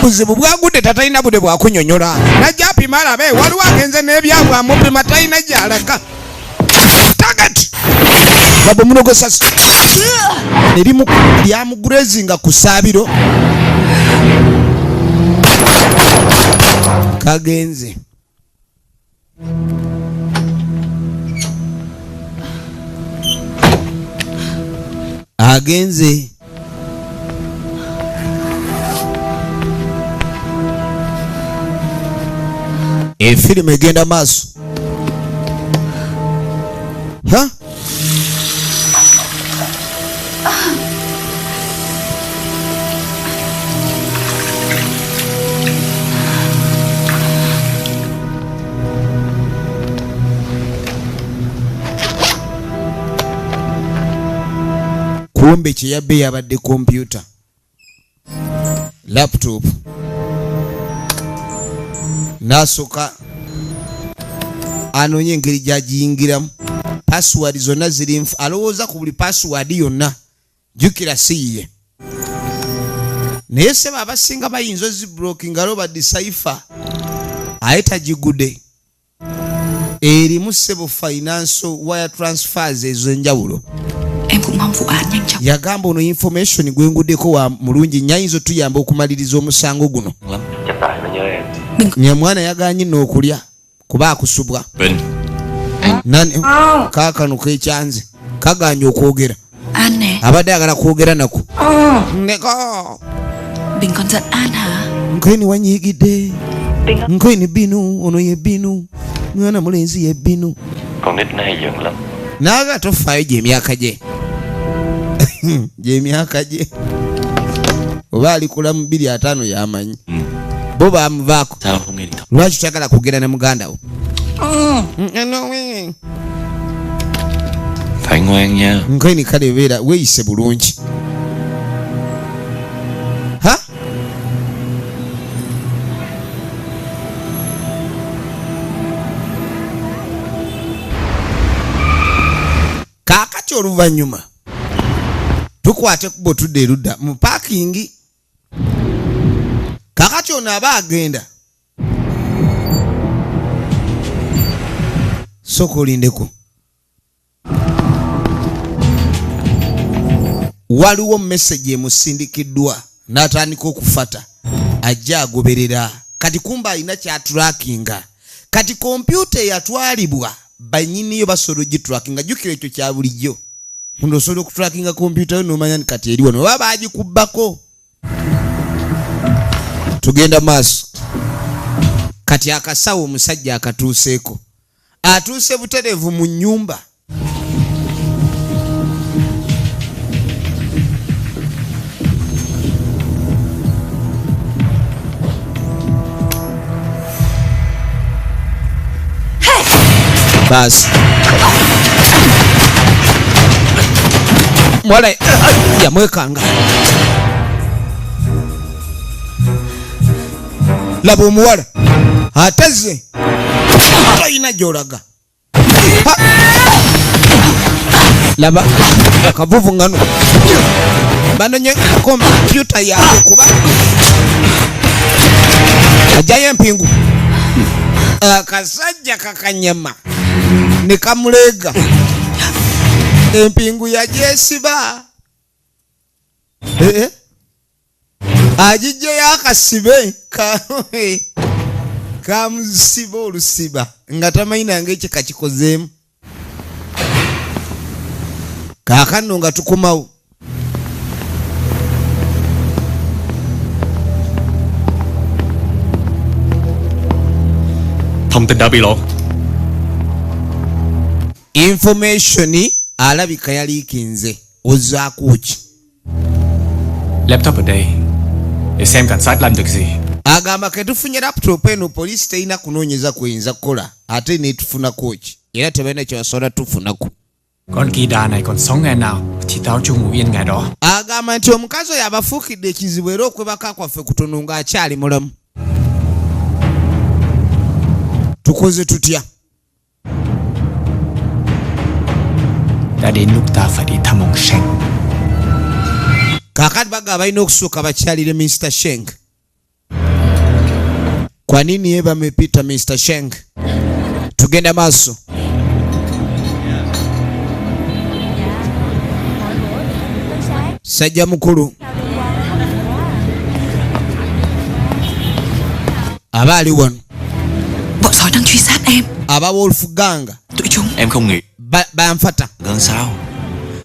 Buzibu bwagudde, tatalina budde bwakunyonyola. Najja apima alabe waliwo agenze n'ebyabwe, amupima talina gy'alaga. Target laba omuno gw'essasi erimu lyamugurezinga ku ssaabiro kagenze. Agenze efirimu egenda maaso. Ha? Kumbe kyeyabbe yabadde kompyuta laptop, n'asooka anoonye engeri gy'agiyingiramu. Password zonna ziri nfu, alowooza ku buli password yonna, jjukira si yiye. Naye ssebo abasinga bayinza oziblockinga alo badecipher, aye tagigudde. Erimu ssebo financial wire transfers ez'enjawulo.
Em cũng mong vụ án nhanh chóng.
Yagamba ono information gwenguddeko wa mulungi nnyo, ayinza otuyamba okumaliriza omusango guno.
Lắm. Chắc tại nó nhớ em.
Nyamwana yaganye nno okulya kuba akusubwa.
Bình.
Nani kaakano kekyanze kaganye okwogera.
An nè.
Abadde ayagala kwogera nako. Neko.
Bình còn giận An hả?
Nkweni wanyiigidde. Nkweni binu ono ye binu. Mwana mulenzi ye binu.
Con nít nó hay giận lắm.
Naga tofaayo gy'emyaka gye. Gy'emyaka gye. Oba alikula mu 2005 y'amanyi. Bo bamuvaako.
Sao không nghe điện thoại?
Lwaki toyagala kwogera ne muganda wo?
Phải ngoan nha.
Nkweni kale beera weeyise bulungi. Ha? Kaakati oluvannyuma tukwate ekkubo tudde erudda mu paakingi. Kaakati ono aba agenda. Sooka olindeko. Waliwo message emusindikiddwa n'atandika okufata, ajja agoberera. Kati kumba alina ky'atrackinga. Kati kompyuta eyatwalibwa bannyiniyo basobola ogitrackinga. Jjukira ekyo kya bulijjo. Muno osobola okutrackinga kompyuta yo n'omanya nti kati eri wano, oba baagikubbako. Tugenda maaso. Kati akasawo omusajja akatuuseeko. Atuuse butereevu mu nnyumba. Basi. Muwala yamwekanga. Laba omuwala ateze talina gy'olaga. Laba akavuvungano banonye kompyuta yaabwe kuba ajjayo empingu. Akasajja kakanyama ne kamuleega. Empingu yagyesiba. Agijjayo akasibe kamusiba olusiba nga tamanyi nange ekyo kakikozeemu. Kaakano nga tukomawo.
Thông tin đã bị lộ.
Information alabika yaliikinze. Ozzaako ki?
Laptop ở đây để xem cảnh sát làm được gì.
Agamba ketufunye laptop eno poliisi terina kunoonyeza kweyinza kukola ate netufunako ki, era tebalina kye basobola tufunako.
Con kỳ đà này còn sống ngày nào thì tao chưa ngủ yên ngày đó.
Agamba nti omukazi oyo abafuukidde ekizibu era okwebaka kwaffe kutono ng'akyali mulamu. Tukoze tutya?
Đã đến lúc ta phải đi thăm ông Shen.
Kaakati bagamba balina okusooka bakyalire Mr. Sheng. Kwa nini Eva amepita Mr. Sheng? Tugenda maaso. Sajja mukulu aba ali wano.
Bọn sói đang truy sát em.
Aba Wolf Gang.
Tụi chúng.
Em không nghĩ.
Banfata.
Gần sao?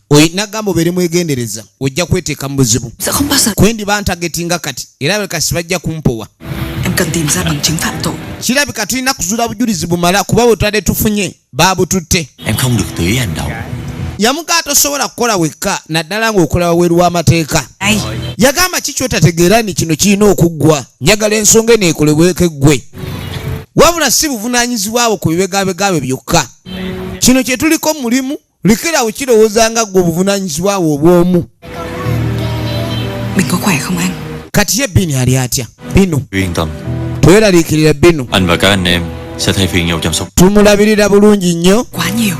Oyi nagamba obeere mwegendereza, ojja kweteeka mu buzibu.
Sẽ không bao giờ.
Kwendi bantagetinga kati era kasi bajja kumpowa.
Em cần tìm ra bằng chứng phạm tội.
Kirabika tulina kuzuula bujulizi bumala kuba bwe twabadde tufunye baabututte.
Em không được tùy ý hành động.
Yamugaa tosobola kukola wekka naddala ng'okola waweru w'amateeka.
Ai.
Yagamba ki kyotategeera ni kino kirina okuggwa, njagala ensonga eno ekolebweko eggwe. Wabula si buvunaanyizibwa bwo ku bibegabega bye byokka. Kino kye tuliko mulimu, lekera okirowooza nga ggwe obuvunaanyizibwa bwo obw'omu.
Mình có khỏe không anh?
Kati ye Bini ali atya? Bino.
Yên tâm.
Tweraliikirira Bino.
Anh và các anh em sẽ thay phiên nhau chăm sóc.
Tumulabirira bulungi nnyo.
Quá nhiều.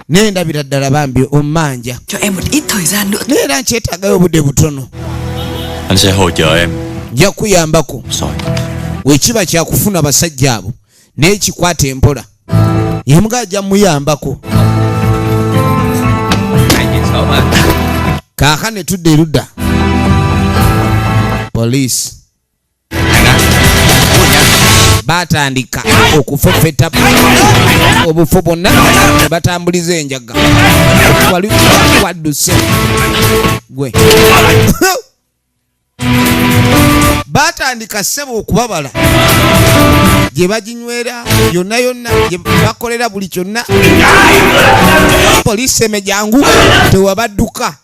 Nendabira ddala bambi ommanja.
Cho em một ít thời gian nữa.
Naye era nkyetaagayo obudde butono.
Anh sẽ hỗ trợ em.
Nja kuyambako.
Sorry.
Wekiba kyakufuna basajja abo naye kikwate empola. Yemuga ajja muyambako. Kaakano tudde erudda. Police batandika okufeffeta obufo bwonna ne batambuliza enjaga. Wali wadduse gwe. Batandika ssebo okubabala gye baginywera yonna yonna gye bakolera buli kyonna. Poliisi emejangu tewabadduka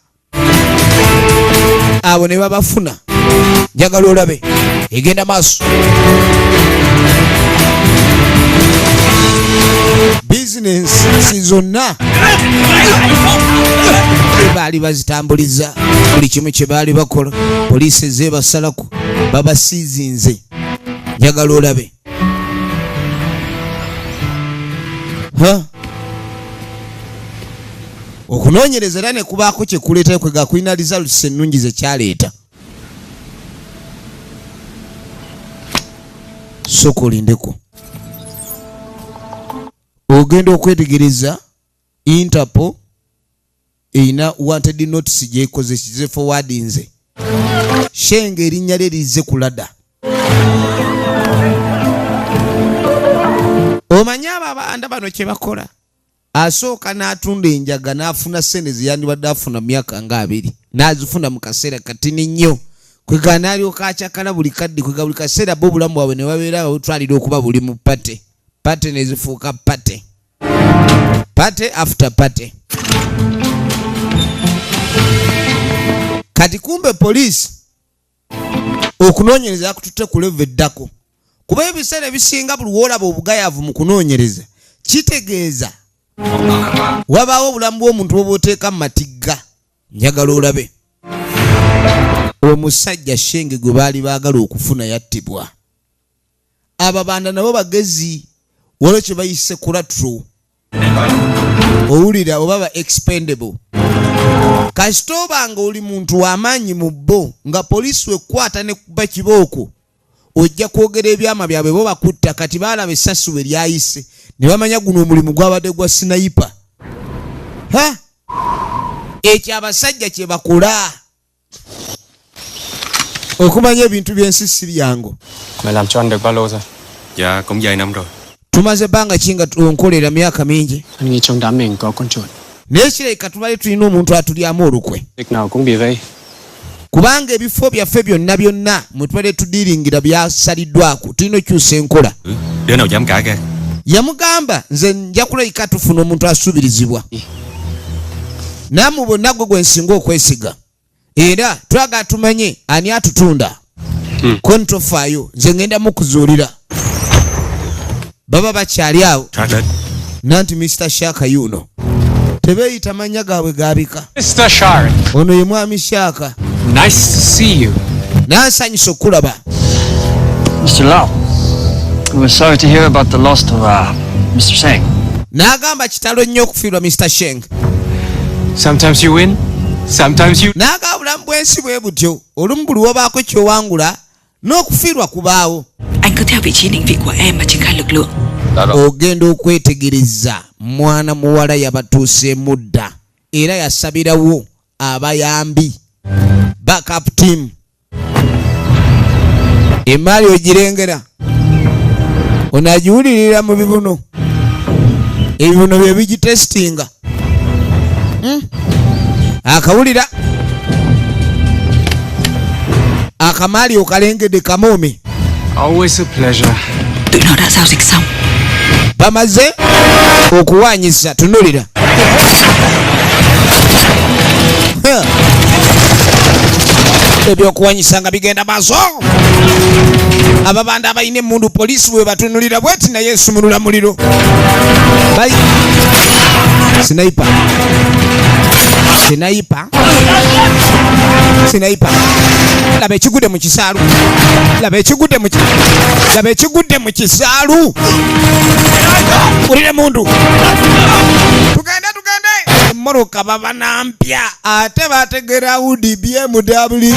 abo ne babafuna. Njagala olabe egenda maaso. Bizinensi zonna baali bazitambuliza buli kimu kye baali bakola. Poliisi ezeebasalako babasiizinze. Njagala olabe. Okunoonyereza era ne kubaako kye kuleetayo kwe kulina results ennungi ze kyaleeta. Sooka olindeko. Ogenda okwetegereza Interpol erina wanted notice gy'ekoze kize forwardinze. Shenge erinnya lye lizze ku ladder. Omanyi abo abanda bano kye bakola? Asooka n'atunda enjaga n'afuna ssente ze yandibadde afuna mu myaka nga 2 n'azifuna mu kaseera katini nnyo. Kwega n'alyoka akyakala buli kaddi, kwega buli kaseera bo obulamu bwabwe ne babeera babutwalira okuba buli mu party. Party ne zifuuka party. Party after party. Kati kumbe poliisi okunoonyereza yakututte ku level eddako. Kuba ebiseera ebisinga buli w'olaba obugayaavu mu kunoonyereza kitegeeza wabaawo obulamu bw'omuntu bw'oba oteeka mu matigga. Njagala olabe. Omusajja Shenge gwe baali baagala okufuna yattibwa. Ababanda nabo bagezi, waliwo kye bayise collateral. Owulira oba ba expendable. Kasita oba nga oli muntu w'amaanyi mu bo nga poliisi wekwata ne kuba kibooko ojja kwogera ebyama byabwe bo bakutta. Kati baalaba essasi we lyayise ne bamanya guno omulimu gwabadde gwa sniper. Ha! Ekyo abasajja kye bakola. Okumanya ebintu by'ensi si byangu.
Mày làm cho anh được bao lâu rồi?
Dạ cũng vài năm rồi.
Tumaze bbanga ki nga onkolera myaka mingi.
Anh nghĩ trong đám mình có con chuột.
Naye kirabika tubadde tulina omuntu atulyamu olukwe.
Việc nào cũng bị vây.
Kubanga ebifo byaffe byonna byonna mwe tubadde tudiringira byasaliddwako, tulina okyusa enkola.
Đứa nào dám cả gan.
Yamugamba nze nja kulabika tufuna omuntu asuubirizibwa. Nammwe bonna gwe gwe nsinga okwesiga. Era twagala tumanye ani atutunda. Ko ntofaayo nze ngenda mukuzuulira. Baba bakyali awo. Nanti Mr. Shaka yuno. Tebeeyita mannya gaabwe gaabika.
Mr. Shark.
Ono ye mwami Shaka.
Nice to see you.
Nansanyusa okulaba.
Mr. Lau, we were sorry to hear about the loss of Mr. Sheng.
N'agamba kitalo nnyo okufiirwa Mr. Sheng.
Sometimes you win, sometimes you.
N'agamba obulamu bw'ensi bwe butyo, olumu buli w'obaako ky'owangula n'okufiirwa kubaawo.
Anh cứ Cứ theo vị trí định vị của em mà triển khai lực lượng.
Ogenda okwetegereza mwana muwala yabatuuseemu dda era yasabirawo abayambi backup team. Emaali ogirengera onagiwulirira mu bibuno, ebibuno bye bigitesitinga. Akawulira akamaali okalengedde kamoome.
Always a pleasure.
Tụi nó đã giao dịch xong.
Bamaze okuwanyisa, tunulira. Ebyokuwanyisa nga bigenda maaso. Ababanda abalina emmundu poliisi bwe batunulira bweti naye esumulula muliro. Bali sniper. Sniper. Sniper. Laba ekigudde mu kisaalu. Laba ekigudde mu laba ekigudde mu kisaalu. Ulire mundu. Tugende tugende. Emmotoka baba nampya ate bategera Audi BMW.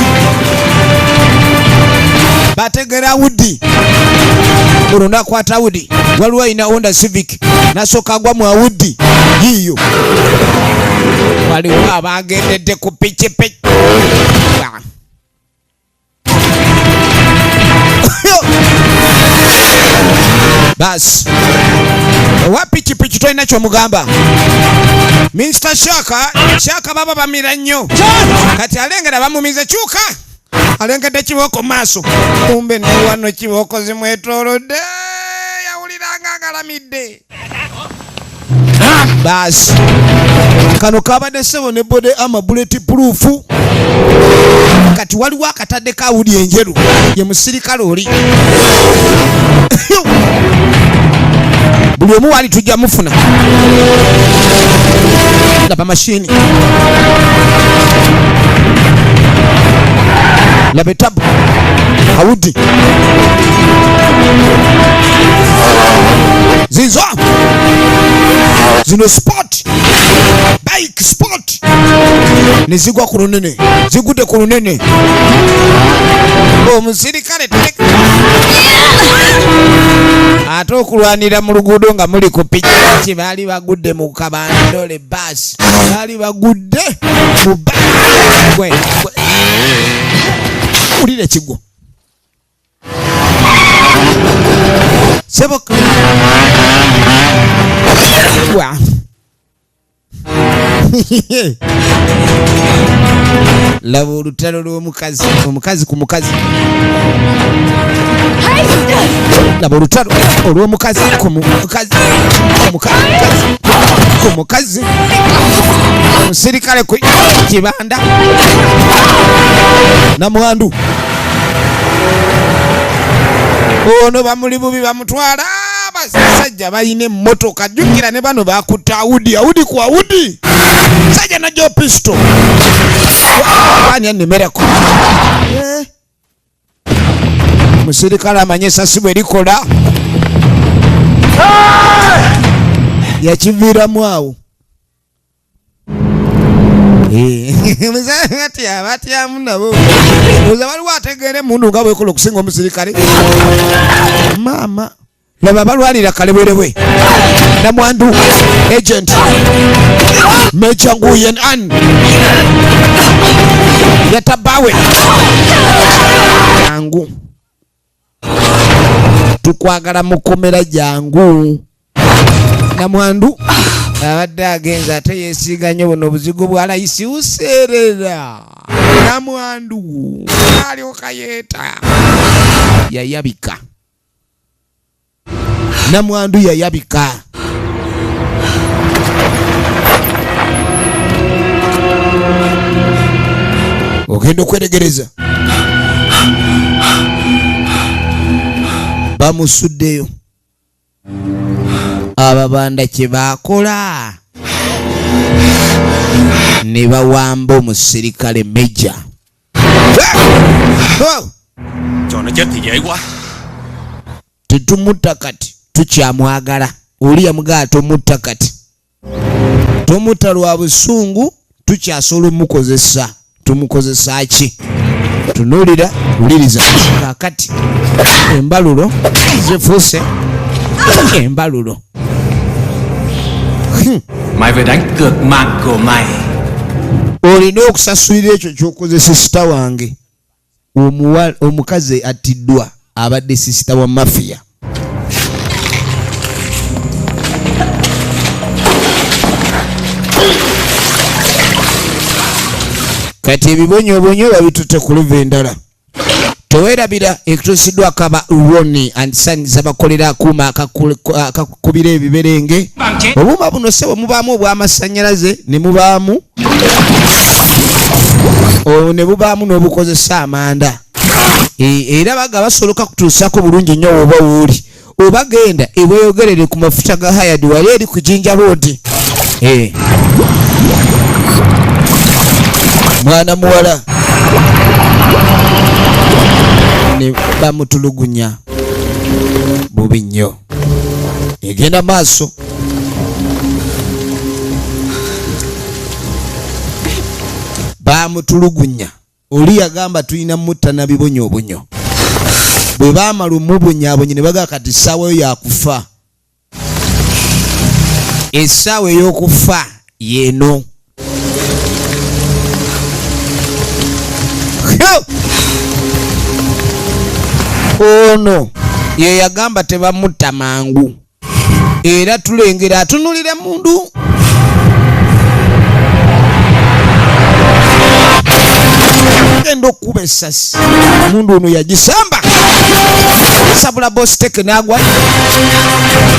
Bategera Audi. Olwo nakwata Audi. Waliwo alina Honda Civic. Nasooka agwa mu Audi. Yiiyo. Waliwo abagendedde ku pikipiki. Basi owa pikipiki tolina kyomugamba. Minisita Shaka, Shaka baba bamira nnyo. Kati alengera bamumize kyuka. Alengedde kibooko mu maaso. Kumbe ne wano kibooko zimwetoolodde. Yawuliranga agalamidde. Basi kano kabadde ssebo ne body armor bullet proof. Kati waliwo akataddeko Audi enjeru ye musirikale oli. Buli omu wali tujja mufuna. Laba mashini. Laba etabu. Audi. Zizo. Zino sport. Bike sport. Nezigwa ku lunene. Zigudde ku lunene. Omusirikale ate okulwanira mu luguudo nga muli ku pikipiki baali bagudde mu kabandole baasi. Baali bagudde mu gwe. Ulire ekigwo. Sebo wa. Laba olutalo lw'omukazi, omukazi ku mukazi. Laba olutalo olw'omukazi ku mukazi, omukazi ku mukazi. Omusirikale ku kibanda namwandu. Ono bamuli bubi bamutwala. Abasajja balina emmotoka, jjukira ne bano bakutte Audi, Audi ku Audi. Sajja najja pisto. Ani annemerako. Musirikale amanye essasi bwe likola. Yakiviiramu awo. Batya batyamu nabo. Oza waliwo ategeera emmundu nga bw'ekola okusinga omusirikale. Maama. Laba balwanira kalebwerebwe. Namwandu agent Major Nguyen An yatabawe. Jangu tukwagala mukomera jangu. Namwandu abadde agenza ate yeesiiga nnyo buno obuzigo bwa layisi buseerera. Namwandu alyoka yeeta yayabika. Namwandu yayabika. Ogenda okwetegereza bamusuddeyo. Ababanda kye baakola ne bawamba omusirikale Major.
Cho nó chết thì dễ quá.
Tetumutta kati tukyamwagala. Oli yamugaa tomutta kati. Tomutta lwa busungu tukyasobola omukozesa. Tumukozesa ki? Tunuulira, wuliriza. Kaakati embalulo zifuuse embalulo.
Mày phải đánh cược mạng của mày.
Olina okusasulira ekyo ky'okoze sisita wange. Omukazi attiddwa abadde sisita wa mafia. Kati ebibonyoobonyo babitutte ku luva endala. Teweerabira ekituusiddwako aba Ronnie and Sons abakolera akuuma akakubira ebiberenge. Obuuma buno ssebo mubaamu obw'amasannyalaze ne mubaamu n'obukozesa amanda. Era baga basoloka kutuusaako bulungi nnyo oba wooli. Oba genda eweeyogerere ku mafuta ga Hayad wali eri ku Jinja Road. Mwana muwala ne bamutulugunya bubi nnyo. Egenda maaso. Bamutulugunya. Oli yagamba tulina mutta na bibonyoobonyo. Bwe baamala omubonyaabonye ne bagamba kati essaawa yo yakufa. Essaawa ey'okufa y'eno. Ono ye yagamba tebamutta mangu. Era tulengera atunulira mundu. Genda okuba essasi. Mundu ono yagisamba. Sabula boss teke n'agwa.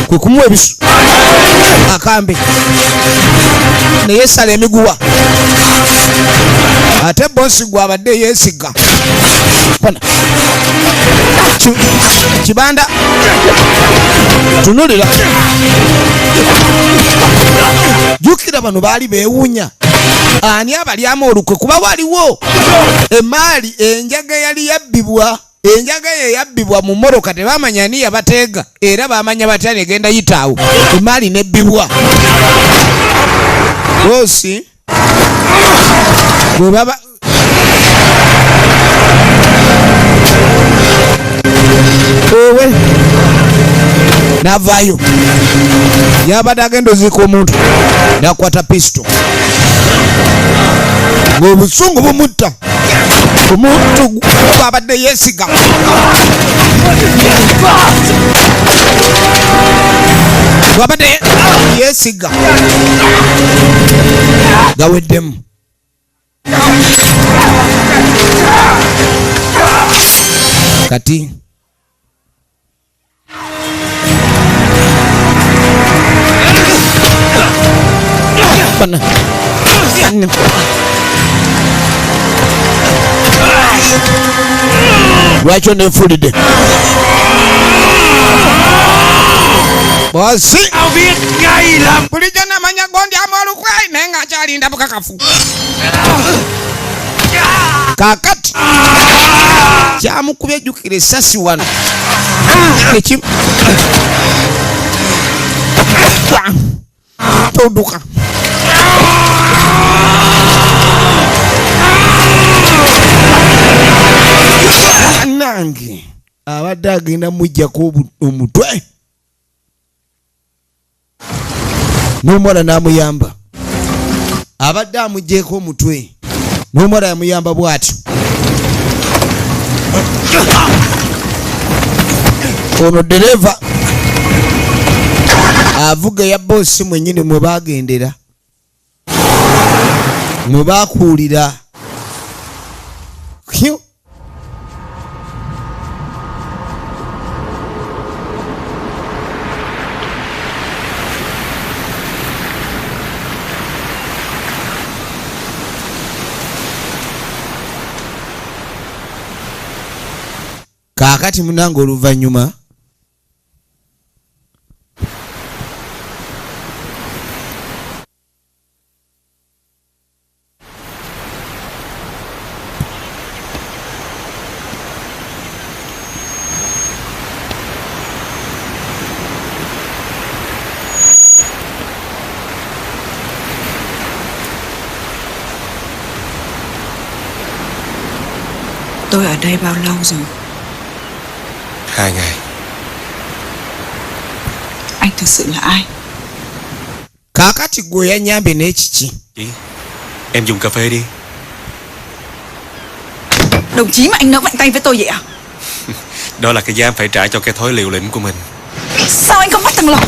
Kwe kumuwa ebisu. Akambe. Ne yeesala emiguwa. Ate boss gw'abadde yeesiga. Bana. Kibanda. Tunulira. Jjukira bano baali beewuunya. Ani abalyamu olukwe kuba waliwo emaali enjaga yali yabbibwa. Enjaga ye yabbibwa mu mmotoka tebamanya ani yabateega era bamanya batya negenda yitaawo emaali nebbibwa. Bosi bwe baba owe n'avaayo yabadde agenda oziika omuntu n'akwata pisto ng'obusungu bumutta. Omuntu gw'abadde yeesiga. Gw'abadde yeesiga. Gaweddemu. Kati bana. Lwaki onneefuulidde? Bosi bulijjo namanya gondyamu olukwe naye nga nkyalinda bukakafu. Kaakati kyamukubye ejjukira essasi wano. Todduka. Nange abadde agenda muggyako omutwe n'omuwala n'amuyamba. Abadde amuggyeko omutwe n'omuwala yamuyamba bw'atyo. Ono ddereeva avuga eya boosi mwennyini mwe baagendera mwe baakuulira. Kaakati munange oluvannyuma
Tôi ở đây bao lâu rồi?
2 ngày.
Anh thực sự là ai?
Kaakati gwe yanyambye n'ekiki?
Chị, em dùng cà phê đi.
Đồng chí mà anh nỡ mạnh tay với tôi vậy à?
Đó là cái giá phải trả cho cái thói liều lĩnh của mình.
Sao anh không bắt thằng Lộc?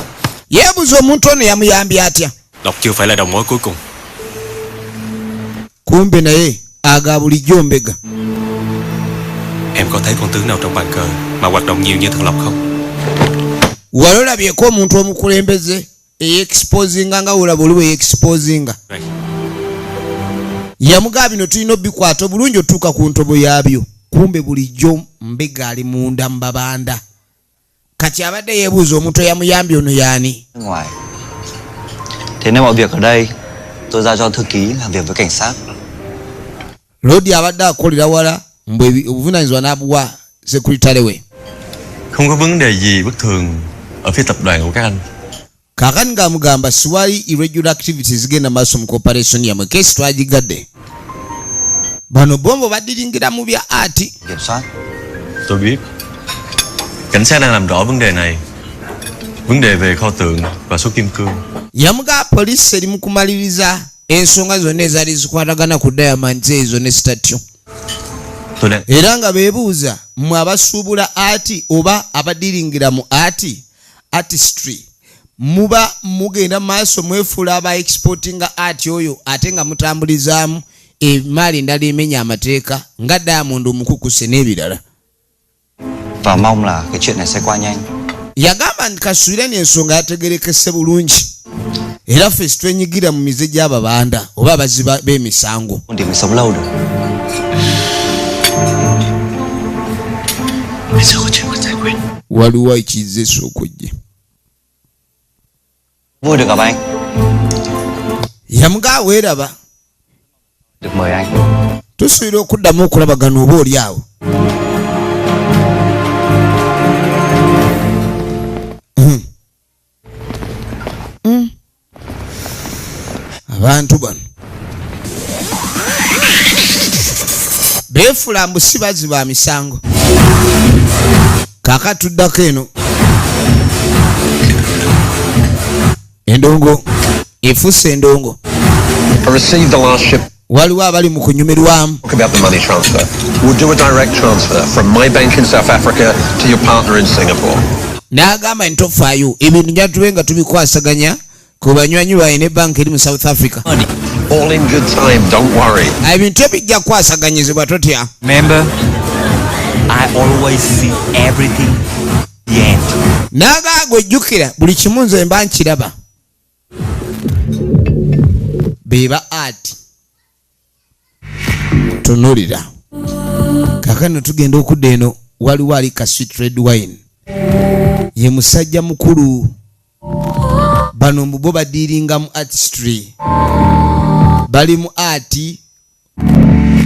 Yeebuuza omuntu ono yamuyambye atya?
Lộc chưa phải là đầu mối cuối cùng.
Kumbe naye aga bulijjo mbega.
Em có thấy con tướng nào trong bàn cờ mà hoạt động nhiều như thằng Lộc không?
Wali olabyeko omuntu omukulembeze eyexposinga nga olaba oli bwe yexposinga. Yamugamba bino tulina obikwata obulungi otuuka ku ntobo yaabyo. Kumbe bulijjo mbega ali munda mu babanda. Kati abadde yeebuuza omuntu eyamuyambye ono y'ani?
Ngoài. Thế nên mọi việc ở đây tôi giao cho thư ký làm việc với cảnh sát.
Lodi abadde akolera wala mbwe obuvunaanyizibwa n'abuwa secretary we.
Không có vấn đề gì bất thường ở phía tập đoàn của các anh.
Kaakati ng'amugamba siwali irregular activities zigenda maaso mu corporation yammwe, keesi twagigadde. Bano bombo badiringira mu bya art.
Kiểm soát.
Tôi biết. Cảnh sát đang làm rõ vấn đề này. Vấn đề về kho tượng và số kim cương.
Yamugamba poliisi eri mu kumaliriza ensonga zonna ezaali zikwatagana ku diamonds ezo ne statue. Era nga beebuuza mmwe abasuubula art oba abadiringira mu art, artistry, muba mugenda maaso mwefuula aba exportinga art oyo ate nga mutambulizaamu emaali endala emenya amateeka nga diamond omukukuse n'ebirala.
Và mong là cái chuyện này sẽ qua nhanh.
Yagamba nti kasuubire n'ensonga yategerekese bulungi. Era ffe twenyigira mu mize gy'ababanda oba abaziba b'emisango.
Để mình sống lâu được.
Waliwo ekizze esooka ojje.
Vui được gặp anh.
Yamugamba weeraba.
Được mời anh.
Tusuubira okuddamu okulabagana oba oli awo. Abantu bano beefula mbu si bazzi ba misango. Kaakati tuddako eno endongo efuuse endongo. Waliwo abali mu kunyumirwamu.
About the money transfer. We'll do a direct transfer from my bank in South Africa to your partner in Singapore.
N'agamba nti tofaayo ebintu nja tube nga tubikwasaganya ku banywanyi baabwe ne banka eri mu South Africa.
All in good time, don't worry.
Ebintu ebijja kukwasaganyizibwa totya.
Remember, I always see everything the end.
N'agamba gwejjukira buli kimu nze mba nkiraba. Beba art. Tunuulira. Kaakano tugenda okudda eno waliwo ali ka sweet red wine. Ye musajja mukulu. Bano mbu bo badiiringa mu artistry. Bali mu art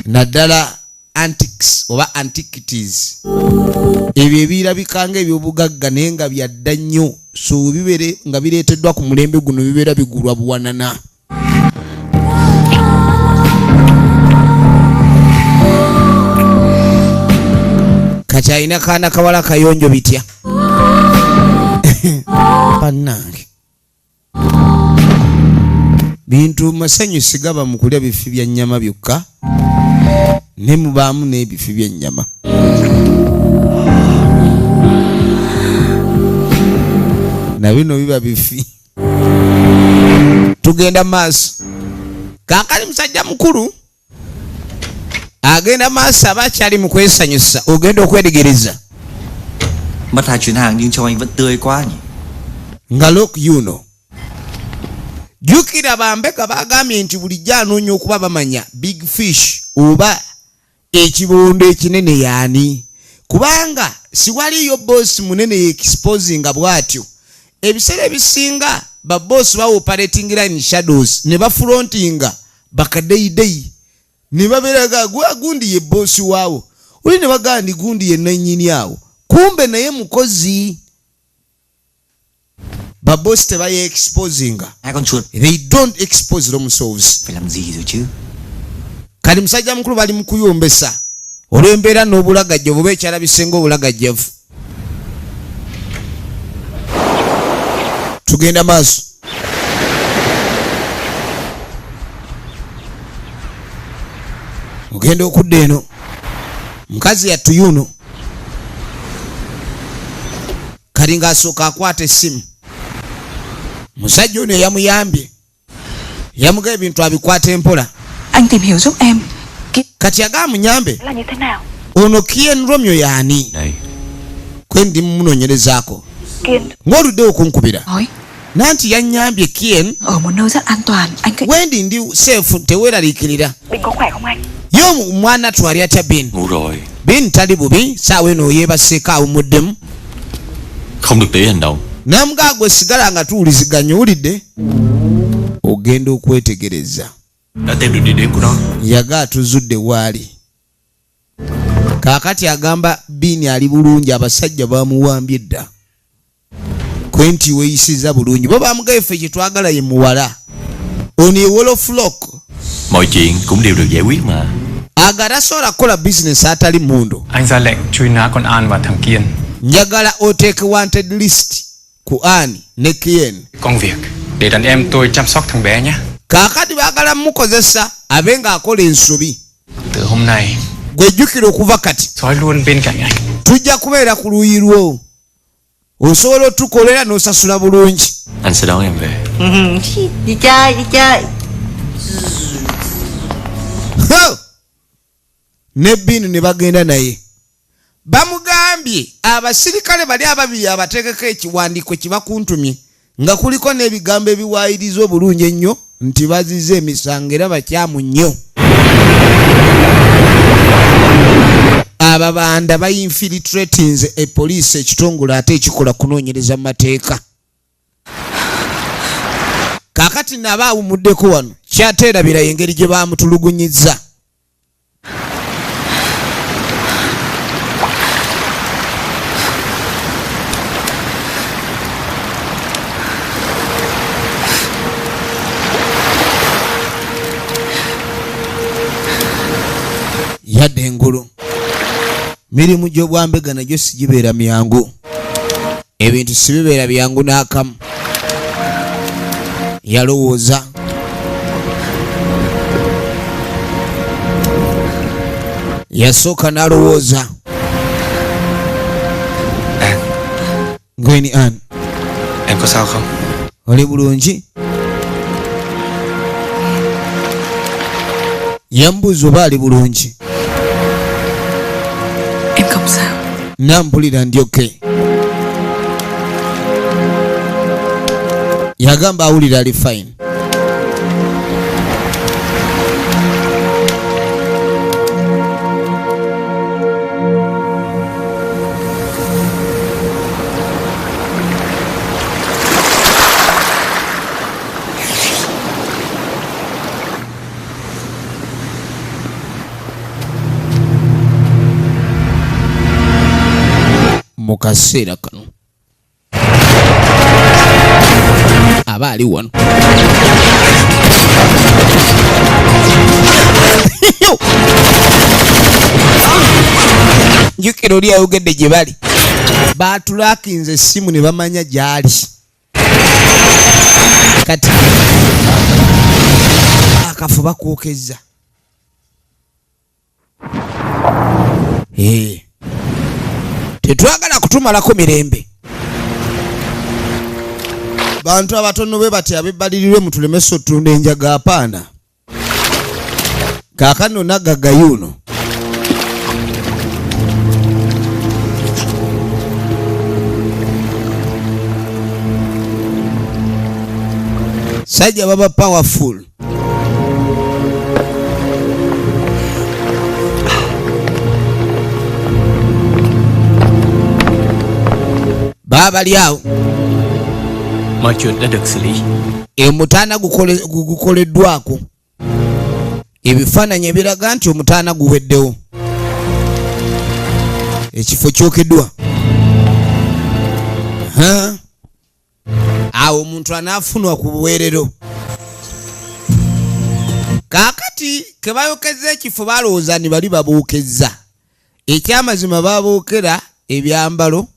naddala antiques oba antiquities. Ebyo ebirabika ng'ebyobugagga naye nga bya dda nnyo. So bibeere nga bireeteddwa ku mulembe guno bibeera bigulwa buwanana. Kati alina kaana kawala kayonjo bitya. Bannange. Bintu masanyu sigaba mu kulya bifi bya nnyama byokka ne mubaamu n'ebifi by'ennyama. Na bino biba bifi. Tugenda maaso. Kaakali musajja mukulu agenda maaso aba akyali mu kwesanyusa ogenda okwetegereza.
Mất 2 chuyến hàng nhưng trông anh vẫn tươi quá nhỉ.
Nga look you know. Jjukira bambega bagambye nti bulijjo anoonya okuba bamanya big fish oba ekibondo ekinene y'ani. Kubanga siwaliyo boss munene yeexposinga bw'atyo. Ebiseera ebisinga ba boss baoperatingira in shadows ne bafrontinga bakadeyideyi ne babeeraga gwa gundi ye boss waawo oli ne bagamba ndi gundi ye nannyini awo kumbe naye mukozi. Ba boss tebaye exposinga. They don't expose themselves.
Phải làm gì rồi chứ?
Kali musajja mukulu bali mu kuyombesa. Olw'embeera n'obulagajjavu oba ekyalabise ng'obulagajjavu. Tugenda maaso. Ogenda okudda eno. Mukazi yattu yuno. Kali ng'asooka akwata essimu. Musajja ono eyamuyambye yamuga ebintu abikwata empola.
Anh tìm hiểu giúp em.
Kati agamba munyambe.
Là như thế nào?
Ono Kien Romeo yaani? Kwe ndi munoonyerezaako.
Kiên
Ng'oluddewo okunkubira.
nói
Nanti yannyambye Kien.
ở một nơi rất an toàn. Anh cứ
Wendi ndi safe, teweeraliikirira.
Bình có khỏe không anh?
Ye omwana twali atya Bin?
Ngủ rồi.
Bin tali bubi, saawa eno yeebaseeko awummuddemu.
Không được tỉ hành động.
Namugaa gwe sigala nga tuwuliziganya, owulidde? Ogenda okwetegereza.
Đã tìm được địa điểm của nó.
Yaga atuzudde waali. Kaakati agamba Bin ali bulungi, abasajja bamuwambye dda. Kwe nti weeyisiza bulungi. Bo bamugaye ffe kye twagala ye muwala. Ono ye Wolof Lock.
Mọi chuyện cũng đều được giải quyết mà.
Aga tasobola kukola bizinesi atali mmundu.
Anh ra lệnh truy nã con An và thằng Kiên.
Njagala oteeke wanted list ku An ne Kien.
Công việc để đàn em tôi chăm sóc thằng bé nhé.
Kaakati baagala mukozesa abe ng'akola ensobi.
Từ hôm nay
Gwe jjukira okuva kati.
sói luôn bên cạnh anh.
Tujja kubeera ku luuyi lwo. Osobola otukolera n'osasula bulungi.
Anh sẽ đón em về.
Đi chơi, đi chơi.
Ho! Ne Binu ne bagenda naye. Bamugambye abasirikale bali ababiri abateekeko ekiwandiiko kibakuntumye nga kuliko n'ebigambo ebiwaayiriza obulungi ennyo nti bazize emisango era bakyamu nnyo. Ababanda bayinfiltratinze epoliisi ekitongole ate ekikola kunoonyereza mu mateeka. Kaakati nabo awumuddeko wano kyateerabira engeri gye baamutulugunyizza. Yadde engulu. Mirimu gy'obwambega nagyo sigibeera myangu. Ebintu sibibeera byangu n'akamu. Yalowooza. Yasooka n'alowooza. Gweni Ann.
Em có sao không?
Oli bulungi? Yambuuza oba ali bulungi.
Em không sao.
Nampulira ndi okay. Yagamba awulira ali fine. Mu kaseera kano aba ali wano. Njukira oli ayogedde gye bali baatulakinze essimu ne bamanya gy'ali. Kati akafo bakwokeza. Tetwagala kutumalako mirembe. Bantu abatono bwe batya abebbalirirwe mutulemese otunda enjaga apaana. Kaakano nagagga yuno. Sajja baba powerful. Baba ali awo.
Mọi chuyện đã được xử lý.
Omutaana gukoleddwako. Ebifaananyi ebiraga nti omutaana guweddewo. Ekifo kyokeddwa. Awo omuntu anaafunwa ku buweerero. Kaakati ke bayokezza ekifo balowooza ni bali babuukezza. Ekyamazima babookera ebyambalo.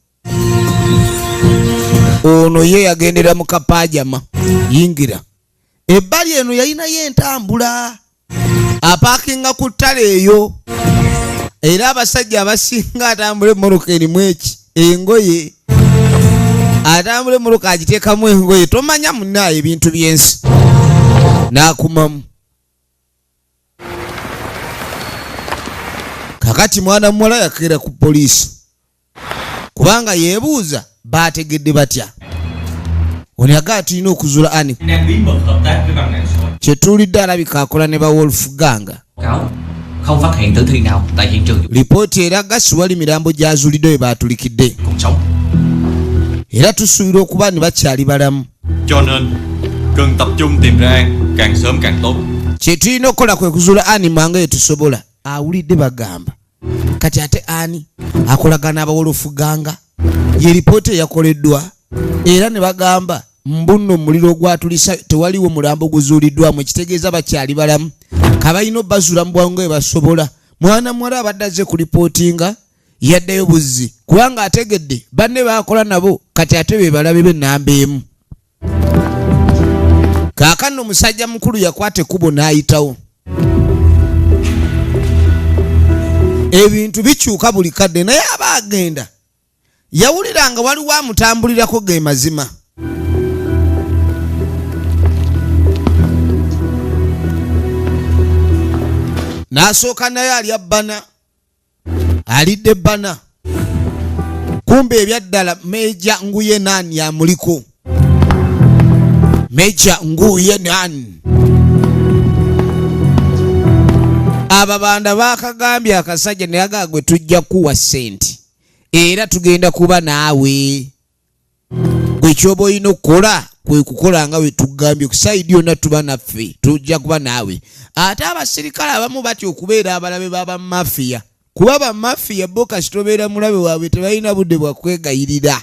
Ono ye yagendera mu kapajama yingira. Ebbali eno yalinayo entambula, apaakinga ku ttale eyo, era abasajja abasinga atambula emmotoka erimu eki engoye, atambula emmotoka agiteekamu engoye, tomanya munnaayo ebintu by'ensi. N'akumamu. Kakati mwana muwala yakeera ku poliisi kubanga yeebuuza baategedde batya. Ono yagala tulina okuzuula ani kyetuulidde alabika akola ne ba Wolf Gang. Lipooti eraga siwali mirambo gy'azuulidde we baatulikidde, era tusuubira okuba ne bakyali balamu. Kye tulina okukola kwe kuzuula ani mangu ye tusobola. Awulidde bagamba kati ate ani akolagana abawolofu ganga, ye lipooti eyakoleddwa era ne bagamba mbunno omuliro ogwatulisa tewaliwo mulambo guzuuliddwamu, ekitegeeza bakyali balamu, kabalina obbazuula mu bwangu bwe basobola. Mwana muwala abadde azze ku lipootinga yaddayo buzzi kubanga ategedde banne baakola nabo kati ate be balabe b'ennamba emu. Kaakano omusajja mukulu yakwata ekkubo n'ayitawo. Ebintu bikyuka buli kadde, naye aba agenda yawulira nga waliwo amutambulirako ge mazima. N'asooka naye alya bbana, alidde bbana, kumbe ebyaddala Meja Nguye Nani amuliko. Meja Nguye Nani. Ababanda baakagambye akasajja naye aga gwe tujja kuwa ssente era tugenda kuba naawe, gwe kyoba olina okukola kwe kukola nga bwe tugambye, ku sayidi yonna tuba naffe, tujja kuba naawe. Ate abasirikale abamu batya okubeera abalabe b'abamafiya, kuba bamafiya bo kasita obeera mulabe waabwe tebalina budde bwa kwegayirira.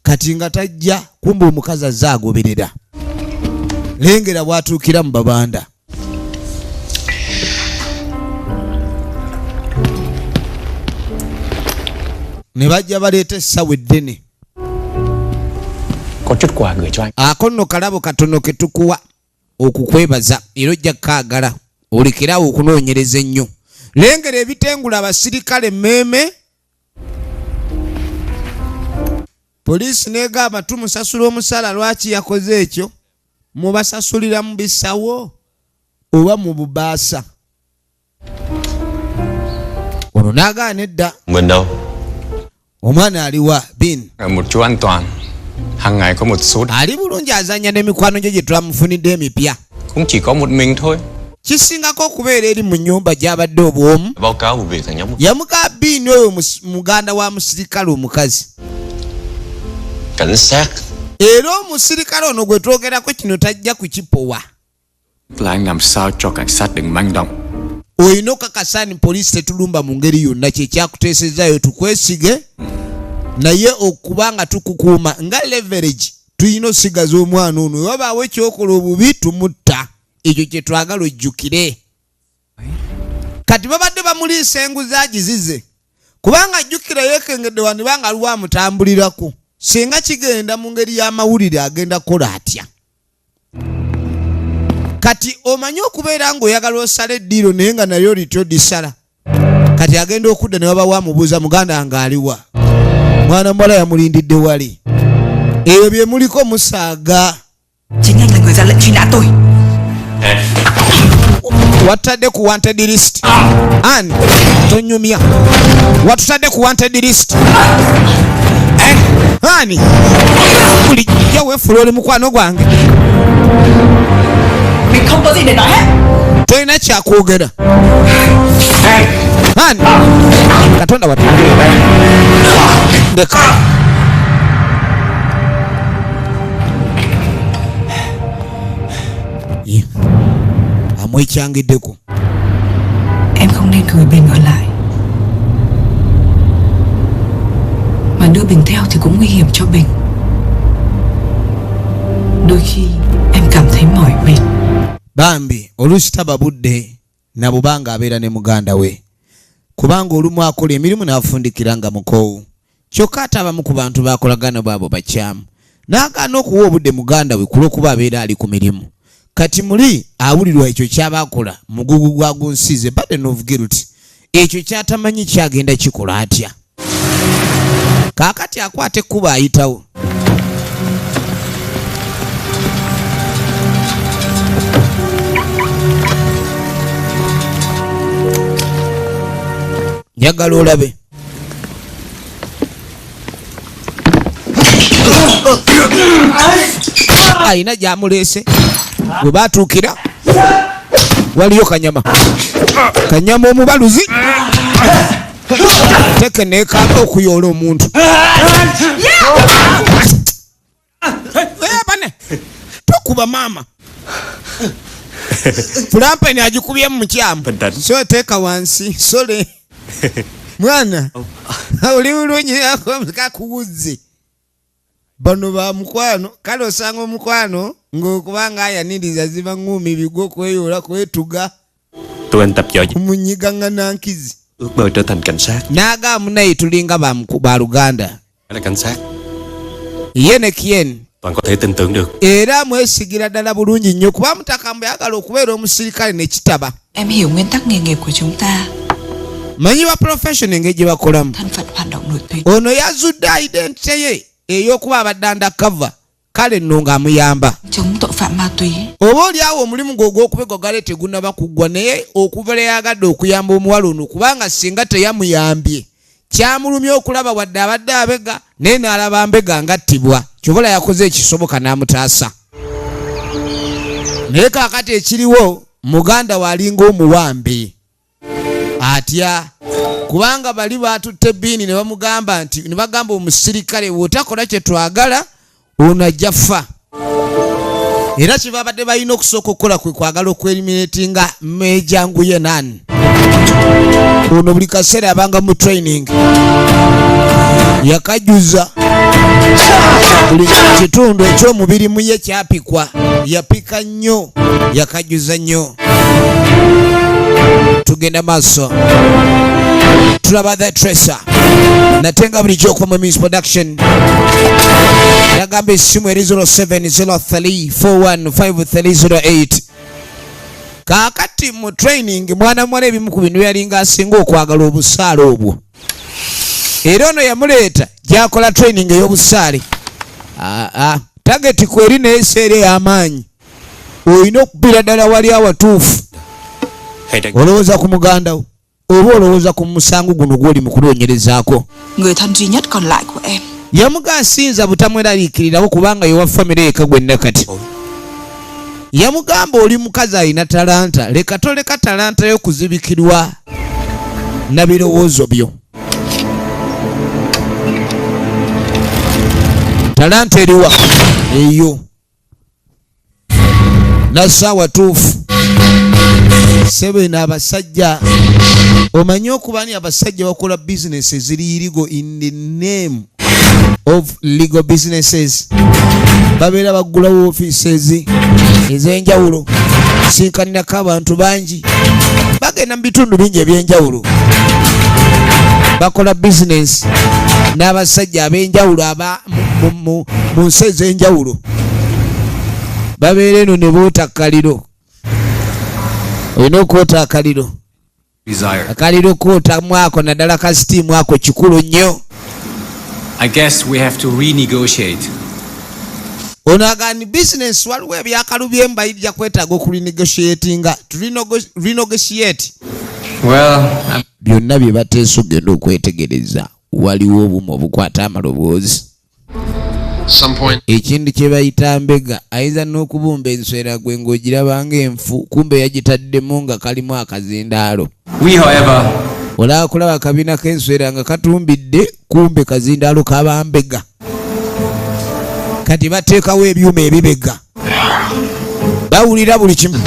Kati nga tajja, kumbe omukazi azze agoberera. Lengera bw'atuukira mu babanda. Ne bajja baleeta essawa eddene. Ako nno kalabo katono ke tukuwa okukwebaza, era ojja kukaagala olekerawo okunoonyereza ennyo. Lengera ebitengula abasirikale emmeeme. Poliisi n'egamba tumusasula omusala, lwaki yakoze ekyo? Mubasasulira mu bisawo oba mu bubaasa? Ono n'agaana edda.
Mình đâu?
Omwana aliwa Bin?
Một chú an toàn. Hàng ngày có một số
Ali bulungi azannya n'emikwano gye gye twamufunidde emipya.
Cũng chỉ có một mình thôi.
Kisingako okubeera eri mu nnyumba gy'abadde obw'omu.
Báo cáo vụ việc thằng nhóc.
Yamuka Bin oyo muganda wa musirikale omukazi.
Cảnh sát.
Era omusirikale ono gwe twogerako kino tajja kukipowa.
Là anh làm sao cho cảnh sát đừng manh động.
Olina okakasa ni poliisi tetulumba mu ngeri yonna, kye kyakuteesezaayo tukwesige, naye okuba nga tukukuuma nga leverage tulina osigaza omwana ono, we wabaawo ekyokola obubi tumutta, ekyo kye twagala ojjukire. Kati babadde bamuliisa enguzi agizize, kubanga ajjukira yeekengedde wandiba nga aliwo amutambulirako, singa kigenda mu ngeri y'amawulire agenda kukola atya? Kati omanyi okubeera ng'oyagala osala eddiiro naye nga nayo lityo disala. Kati agenda okudda ne wabawo amubuuza muganda nga aliwa. Mwana muwala yamulindidde wali. Ebyo bye muliko musaaga.
Chính anh là người ra lệnh truy nã tôi.
Watadde ku wanted list. Ann, tonyumya. Watutadde ku wanted list. Ann, bulijjo weefuula oli mukwano gwange.
Mình không có gì để nói hết.
Tolina kyakwogera. Ann, Katonda wattu. Ndeka. Amwekyangiddeko.
Em không nên gửi Bình ở lại. Mà đưa Bình theo thì cũng nguy hiểm cho Bình. Đôi khi em cảm thấy mỏi mệt.
Bambi oluusi taba budde Nabubanga abeera ne muganda we, kubanga olumu akola emirimu n'afundikira nga mukoowu. Kyokka ate abamu ku bantu bakolagana baabo bakyamu, n'agaana okuwa obudde muganda we ku lw'okuba abeera ali ku mirimu. Kati muli awulirwa ekyo kyaba akola mugugu gwa gunsize, burden of guilt, ekyo kyatamanyi kyagenda kikola atya. Kaakati akwata ekkubo ayitawo. Njagala olabe alina gyamuleese. Bwe batuukira waliyo kanyama, kanyama omubaluzi teke nekanga okuyoola omuntu. Bane tokuba maama, fulampeni agikubyemu mukyamu, so teeka wansi. Sole mwana, oli bulungi, kakuwuzze. Bano ba mukwano. Kale osanga omukwano ng'okubanga ayaniriza ziba ŋŋumi bigwa okweyoola kwetuga.
Tụi anh tập giỏi.
Kumunyiga nankizi.
Ước mơ trở thành cảnh sát.
N'agamba munaye tulinga ba luganda.
Phải là cảnh sát.
Ye ne Kien.
Toàn có thể tin tưởng được.
Era mwesigira ddala bulungi nnyo, kuba mutaka ayagala okubeera omusirikale ne kitaba.
Em hiểu nguyên tắc nghề nghiệp của chúng ta.
Manyi ba profession engeri gye bakolamu.
Thân phận hoạt động nội tuyến.
Ono yazudde identity ye ey'okuba abadde undercover, kale nno ng'amuyamba.
Chống tội phạm ma túy.
Oba oli awo omulimu gwe ogw'okubega gale tegunnaba kuggwa, naye okuva lwe yagadde okuyamba omuwala ono, kubanga singa teyamuyambye kyamulumya okulaba wadde abadde abega, naye n'alaba mbega ng'attibwa. Kyobola yakoze ekisoboka n'amutaasa. Naye kaakati ekiriwo, muganda we alinga omuwambe atya, kubanga bali baatutte ebbiini ne bamugamba nti, ne bagamba omusirikale, bw'otakola kye twagala ono ajja ffa. Era kye babadde balina okusooka okukola kwe kwagala okweliminatinga Meja Nguyenan. Ono buli kaseera abanga mu training, yakajuza buli kitundu eky'omubiri mu ye kyapikwa, yapika nnyo, yakajuza nnyo. Tugenda maaso, tulaba The Tracer nate nga bulijjo okuva mu Miss Production. Yagamba essimu eri 0703415308. Kaakati mu training mwana muwala ebimu ku bintu yalinga asinga okwagala obusaale obwo, era ono yamuleeta gy'akola training ey'obusaale. Aa, target kweri n'eseera ey'amaanyi, olina okubira ddala wali awatuufu. Olowooza ku muganda wo oba olowooza ku musango guno gw'oli mu kunoonyerezaako?
Người thân duy nhất còn lại của em.
Yamugaa siyinza butamweraliikirirawo kubanga yewa famire yekka gwenna. Kati yamugamba oli mukazi alina talanta, leka toleka talanta yo kuzibikirwa na birowoozo byo. Talanta eriwa eyo nasaawa tuufu sebena. Abasajja omanyi okuba ni abasajja bakola bizinesi eziri illegal in the name of legal businesses, babeera baggulawo offices ez'enjawulo, sinkanirako abantu bangi, bagenda mu bitundu bingi ebyenjawulo, bakola bizinesi n'abasajja ab'enjawulo aba mu nsi ez'enjawulo, babeera eno ne boota akaliro. Olina okwota akaliro, akaliro kwotamu ako naddala ka steam ako kikulu nnyo.
I guess we have to renegotiate.
Ono agani bizinesi waliwo ebyakalubyemu, bayijja kwetaaga okurenegotiatinga, to renegotiate.
Well, I'm
Byonna bye bateesa ogenda okwetegereza, waliwo obumu obukwata amaloboozi.
Some point.
Ekintu kye bayita mbega ayinza n'okubumba enswera gwe ng'ogiraba ng'enfu, kumbe yagitaddemu nga kalimu akazindaalo.
We, however,
Olaba kulaba akabina k'enswera nga katumbidde, kumbe kazindaalo kaba mbega. Kati bateekawo ebyuma ebibega, bawulira buli kimu.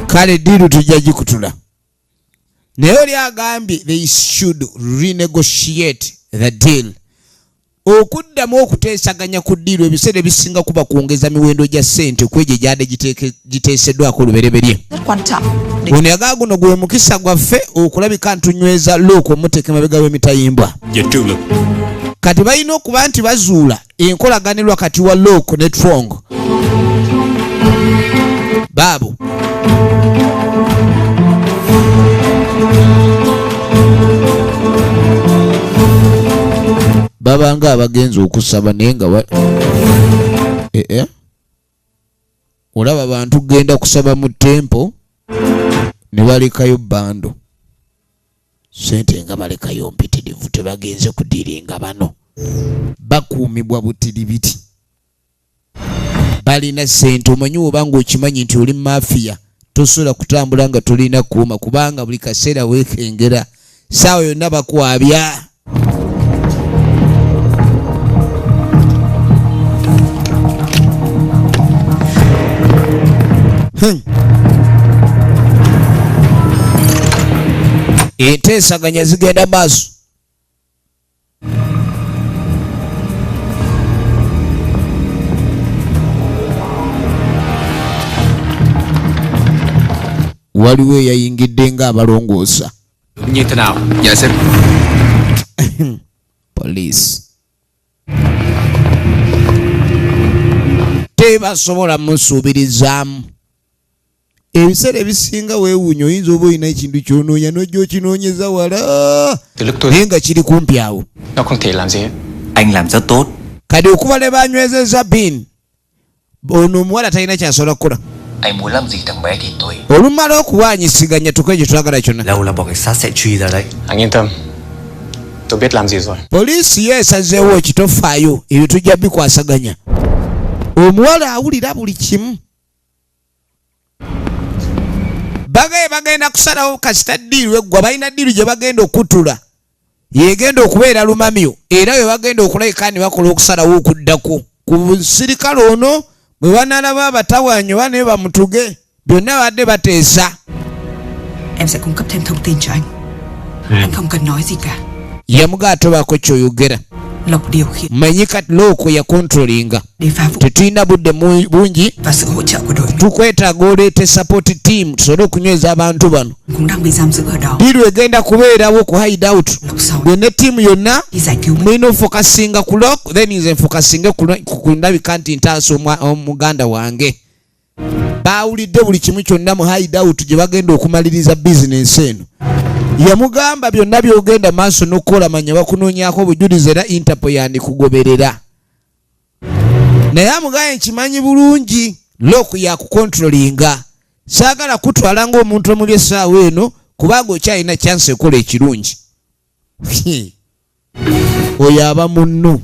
Kale deal tujja gikutula, naye oli agambye they should renegotiate the deal. Okuddamu okuteesaganya ku ddiiru ebiseera ebisinga kuba kwongeza miwendo gya ssente ku egyo egyadde giteeseddwako olubereberye.
Rất quan trọng để
Ono yagala guno gwe mukisa gwaffe okulabika ntunyweza Luuku omuteeka emabega w'emitayimbwa.
Về trương lực.
Kati balina okuba nti bazuula enkolaganirwa kati wa Luuku ne Trong baabo. Babanga abagenzi okusaba naye nga olaba abantu genda kusaba mu tempo ne balekayo bando sente nga balekayo mpitirivu, tebagenze kudiringa bano bakuumibwa butiribiti, balina sente. Omanyi oba ng'okimanyi nti oli mafiya tosobola kutambula nga tolina kuuma, kubanga buli kaseera weekengera, ssaawa yonna bakwabya. Enteesaganya zigenda maaso. Waliwo eyayingidde ng'abalongoosa.
Như thế nào? Dạ sếp.
Police tebasobola musuubirizaamu. Ebiseera ebisinga weewuunya oyinza oba olina ekintu ky'onoonya n'ojja okinoonyeza wala naye nga kiri kumpi awo.
Nó không thể làm gì hết.
Anh làm rất tốt.
Kati okuva ne banywezezza bin, ono omuwala talina ky'asobola kukola.
Anh muốn làm gì thằng bé thì tùy.
Olumala okuwaanyisiganya tukoe kye twagala kyonna.
Lâu là bọn cảnh sát sẽ truy ra đấy.
Anh yên tâm. Tôi biết làm gì rồi.
Poliisi yo esazeewo ekitofaayo, ebyo tujja bikwasaganya. Omuwala awulira buli kimu. Bagaye bagenda kusalawo kasita ddiiru eggwa, balina ddiiru gye bagenda okutula yegenda okubeera lumamyo, era bwe bagenda okulabika ne bakola okusalawo okuddako ku musirikale ono bwe banalaba abatawaanyi oba naye bamutuge, byonna badde bateesa.
Em sẽ cung cấp thêm thông tin cho anh. Anh không cần nói gì cả.
Yamugaa tobaako ky'oyogera.
Lộc điều khiển
Manyi kati Loko yakontrolinga,
để phá vụ
tetulina budde bungi,
và sự hỗ trợ của đội mình
tukwetaaga oleete support team tusobole okunyweza abantu bano.
cũng đang bị giam giữ ở đó.
Ddiiru egenda kubeerawo ku hideout,
Lộc sau
gwe ne ttiimu yonna
đi giải cứu mình.
mulina ofokasinga ku Lok, then nze nfokasinge ku ndabika nti ntaasa omuganda wange. Baawulidde buli kimu kyonna mu hideout gye bagenda okumaliriza bizinensi eno. Yamugamba byonna by'ogenda maaso n'okukola manya bakunoonyaako obujulizi era Interpol yandikugoberera. Naye amugambye nkimanyi bulungi Lok yakukontrolinga, saagala kutwala ng'omuntu omubi essaawa eno kubanga okyalina chance ekola ekirungi. Oyo aba munno,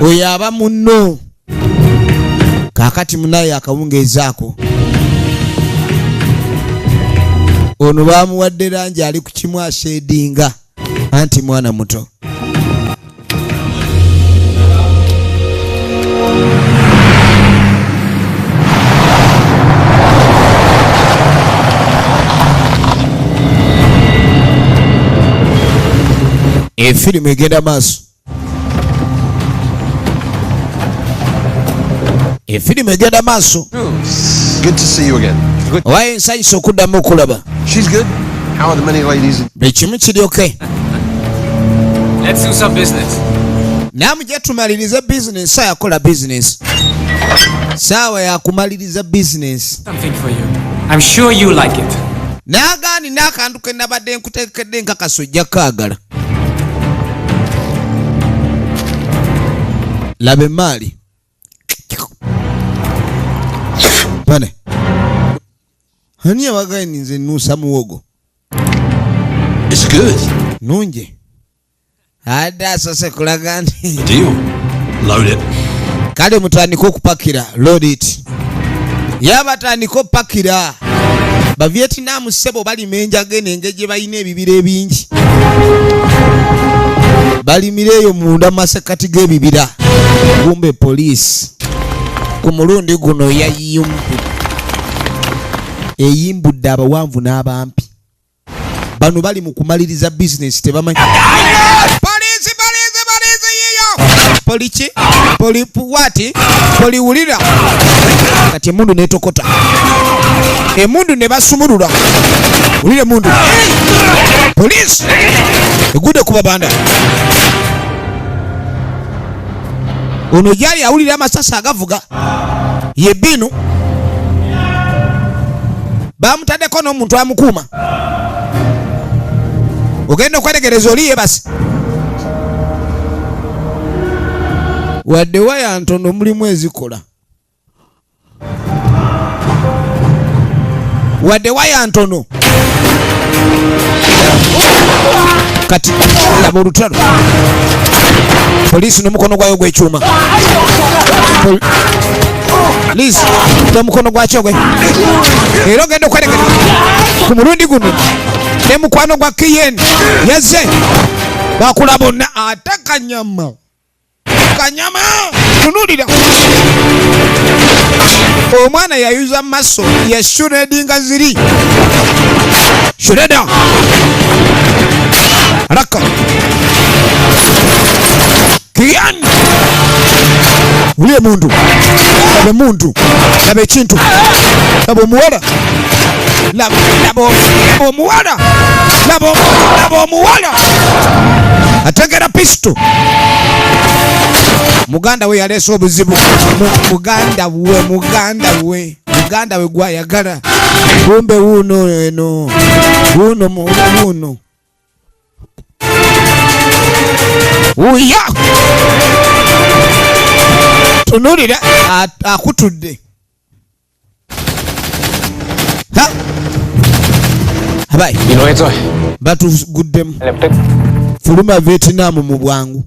oyo aba munno. Kaakati munaye akawungeezaako ono bamuwadde langi ali ku kimu aseedinga anti mwana muto. Efirimu egenda maaso. Efirimu egenda maaso.
Good to see you again.
Owaye nsanyusa okuddamu okulaba.
She's good. How are the many ladies?
Buli kimu kiri okay.
Let's do some business.
Namujja tumalirize bizinensi. Saawa yakola bizinensi, saawa yakumaliriza bizinensi.
Something for you. I'm sure you like it.
N'agaani n'akantu ke nabadde nkuteekedde nkakasa ojja kaagala. Laba emaali bane ani abagaye nze nnuusa muwogo.
It's good.
Nungi adde asose kulaga nti
Deal. Load it.
Kale mutandike okupakira, load it. Yabatandika okupakira. Bavietnam ssebo balima enjaga eno engeri gye balina ebibira ebingi, balimira eyo munda mu masekkati g'ebibira. Kumbe poliisi ku mulundi guno eyimbudde abawanvu n'abampi. Bano bali mu kumaliriza bizinesi tebamanyi. Poliisi, poliisi! Poliki polipuwati poliwulira. Kati emundu netokota, emundu ne basumulula. Wulira emundu. Poliisi egudde ku babanda. Ono gyali awulira amasasi agavuga ye binu bamutaddeko n'omuntu amukuuma. Ogenda okwetegereza oli yebase. Wadde waya ntono mulimu ezikola, wadde waya ntono. Kati laba olutalo, poliisi n'omukono gwayo gw'ekyuma, poliisi n'omukono gwakyo gwe. Era ogenda okwetegereza ku mulundi guno ne mukwano gwa Kiyen yazze bakula bonna ate kanyama kanyama tunulira. Omwana yayuza maso ya shredinga ziri shreda raka Kiyan uliye mundu laba mundu laba ekintu laba omuwala laba omuwala laba omuwala ategera pisto. Muganda we yaleese obuzibu. Muganda we muganda we muganda we gwayagala kumbe wuno eno wuno wuno uya tunulira akutudde. Ha abai batuguddemu. Fuluma Vietnam mu bwangu.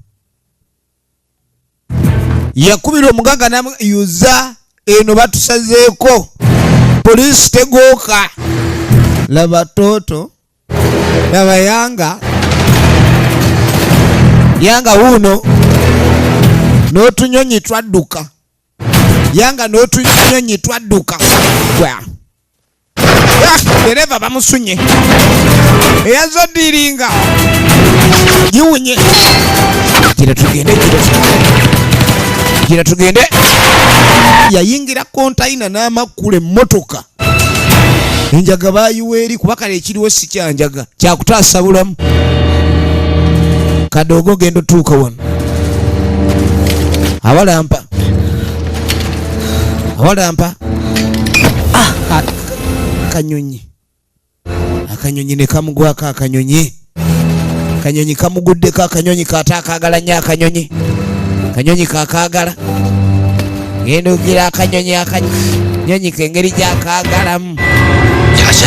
Yakubira omugagga n'amuyuza eno batusazeeko. Poliisi tegooka. Laba toto laba yanga yanga wuno n'otunyonyi twadduka yanga n'otunyonyi twadduka. Dereva bamusunye eyazodiringa giwunye. Gira tugende gira tugende. Yayingira kontaina n'amakula emmotoka. Enjaga bayiwa eri kuba kale ekiriwo si kyanjaga kyakutaasa bulamu. Kadogo genda otuuka wano. Awalampa awalampa akanyonyi akanyonyi ne kamugwako akanyonyi akanyonyi kamuguddeko akanyonyi kata akaagala nnyo akanyonyi akanyonyi kakaagala. Genda ogira akanyonyi akanyonyi kengeri gyakaagalamu.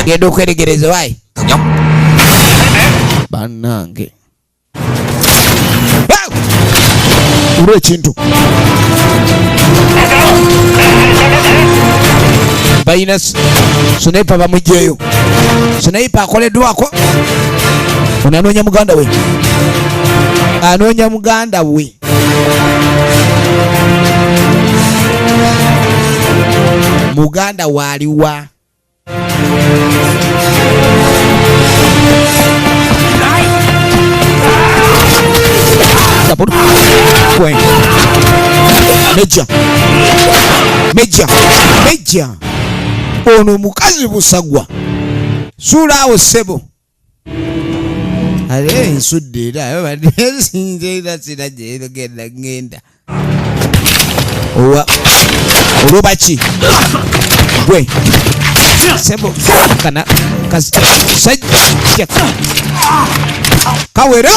Genda okweregereza wayi bannange olwo ekintu balina sniper bamugyeyo. Sniper akoleddwako. Ono anoonya muganda we, anoonya muganda we. Muganda waaliwa. Meja meja meja. Ono mukazi busagwa suula awo ssebo. Ale nsudde era era sira gyegenda ngenda owa oloba ki gwe ssebo kana kasajja kawera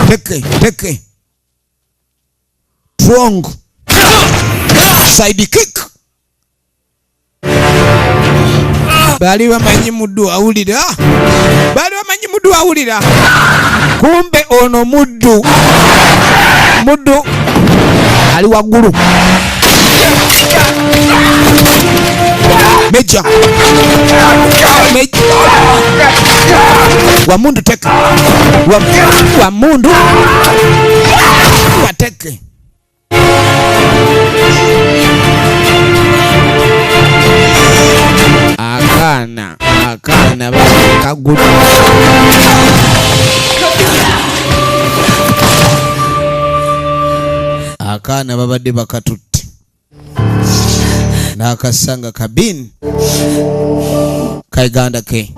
teke teke strong side kick. Bali bamanyi muddu awulira, bali bamanyi muddu awulira. Kumbe ono muddu muddu ali waggulu. Meja meja wa mundu teke wa mundu wateke. Akaana akaana bakagulu. Akaana babadde bakatutte n'akasanga kabin kaiganda ke.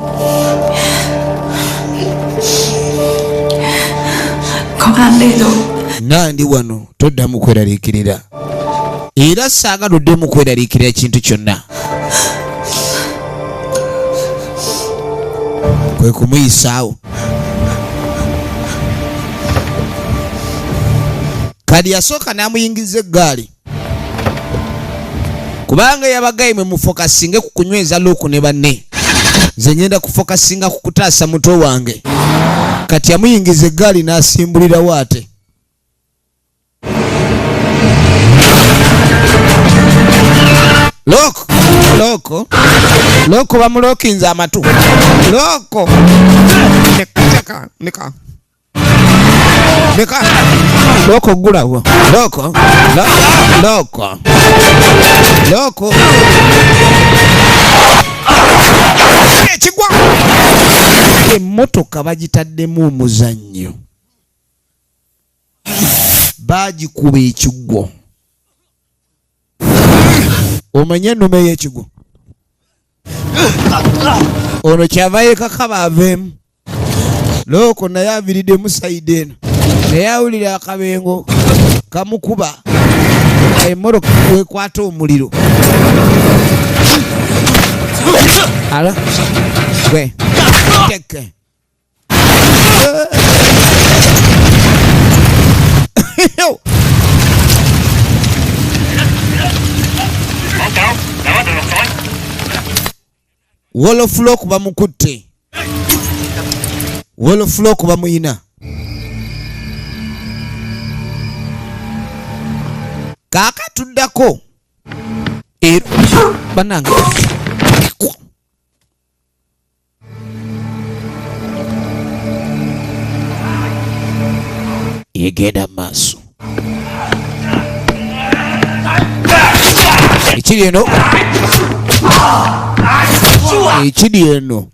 Có anh đây rồi.
Nandi wano, toddamu kweraliikirira, era saagala oddemu kweraliikirira kintu kyonna. Kwe kumuyisaawo. Kadi yasooka n'amuyingiza eggaali, kubanga yabagaye mwe mufokasinge ku kunyweza Luku ne banne, nze ngenda kufokasinga ku kutaasa muto wange. Kati yamuyingiza eggaali n'asimbulirawo ate. Loko, loko, loko bamulokinza amatu. Loko. Neka, neka. Neka. Loko gulawo. Loko. Loko. Loko. Ekigwa. Emmotoka bagitaddemu omuzannyo. Bagikuba ekigwo. Omanye ennume y'ekigwo. Ono kyava yeekakaba aveemu. Loko naye aviiriddemu sayidi eno. Naye awulira akabengo kamukuba. Emmotoka weekwata omuliro. Alo? Gwe. Teke. Wolofulo bamukutte. Wolofulo bamuyina. Kaaka tuddako. Era banange. Egenda maaso. Ekiri eno. Ekiri eno.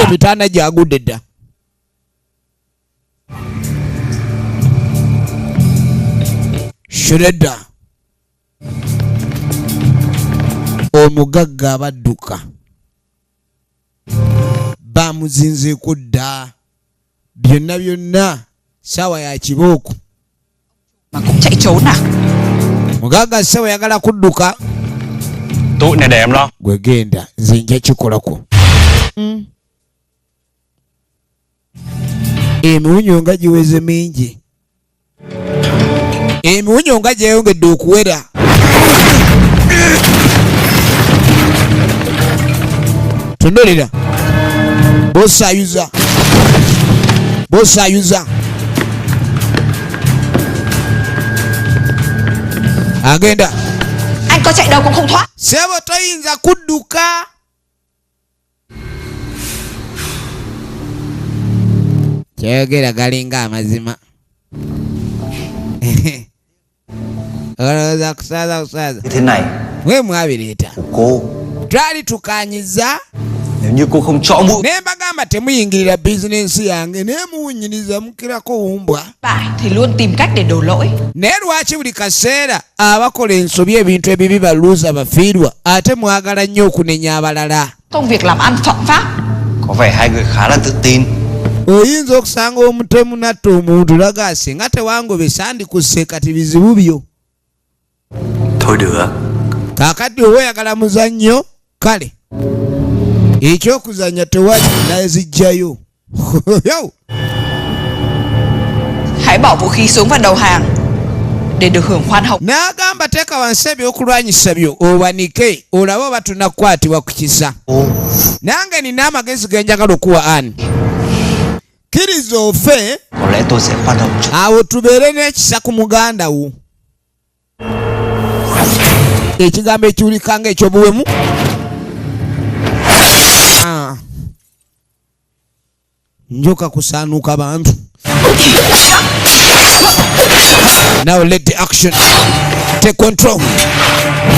Emitaana gyagudde dda. Shredder. Omugagga abadduka. Bamuzinzeeko dda. Byonna byonna sawa ya kibooko.
Mà cũng chạy trốn à?
Mugagga sawa yagala kudduka.
Tụi này để em lo.
Gwe genda nze nja kikolako. Emiwunyo nga giweze mingi. Emiwunyo nga gyeyongedde okuwera. Tunulira. Bosi ayuza. Bosi ayuza. Agenda.
Anh có chạy đâu cũng không thoát.
Sebo toyinza kudduka. Kyeyogera galinga amazima. Olowooza kusaaza kusaaza.
Như thế này.
Mwe mwabireeta.
Cô.
Twali tukanyiza.
Nếu như cô không chõ mũi.
Ne mbagamba temuyingirira bizinensi yange, ne muwunyiriza mukirako wumbwa.
Phải thì luôn tìm cách để đổ lỗi.
Naye lwaki buli kaseera abakola ensobi ebintu ebibi baluuza bafiirwa, ate mwagala nnyo okunenya abalala?
Công việc làm ăn phạm pháp.
Có vẻ hai người khá là tự tin.
Oyinza okusanga omutemu natta omuntu laga singa tewangobe sandikusse kati bizibu byo.
Thôi được.
Kaakati oba oyagala muzannyo, kale. Ekyokuzannya tewali nazijjayo.
Hãy bỏ vũ khí xuống và đầu hàng để được hưởng khoan hồng.
N'agamba teeka wansi ebyokulwanyisa byo owanike olabe oba tunakukwatibwa ku kisa. Nange nina amagezi ge njagala okuwa Ann. Kkiriza ofe,
Có lẽ tôi sẽ khoan hồng cho.
awo tubeere n'ekisa ku muganda wo. Ekigambo ekiwulika nga eky'obuwemu. Njoka kusaanuuka bantu. Now let the action take control.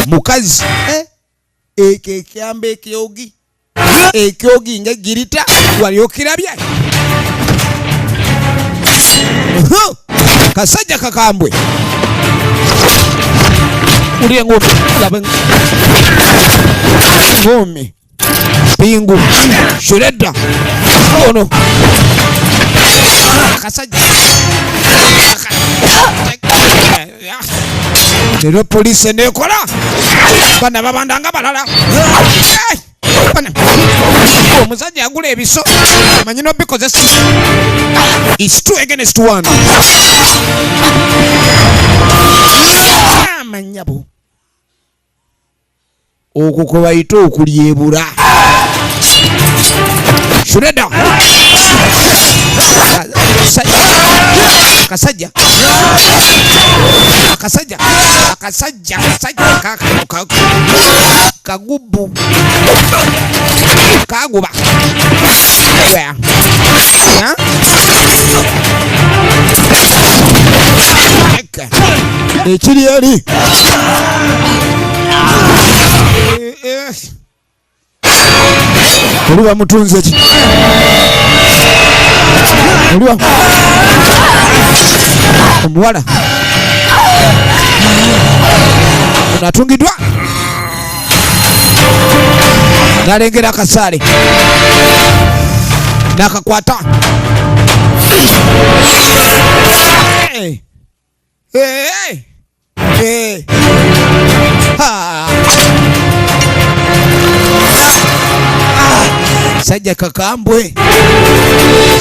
Mukazi ekyo ekyamba ekyogi ekyogi nga girita wali okirabye. Kasajja kakambwe. Uli engumi. Laba ngumi. Pingu. Shredder. Ono. Kasajja. Leero poliisi nekola. Bana babandanga balala. Omusajja agula ebiso. Manyi n'obikozesa. It's 2 against 1. Amanyabo. Okwo kwe bayita okulyebula. Shredder. Kasajja. Kasajja. Kasajja. Kasajja. Kagubu. Kaguba. Ekiri eri. Oli bamutunze ki? Oli omuwala natungiddwa nalengera akasaale nakakwata. Hey, hey, ha. Sajja kakambwe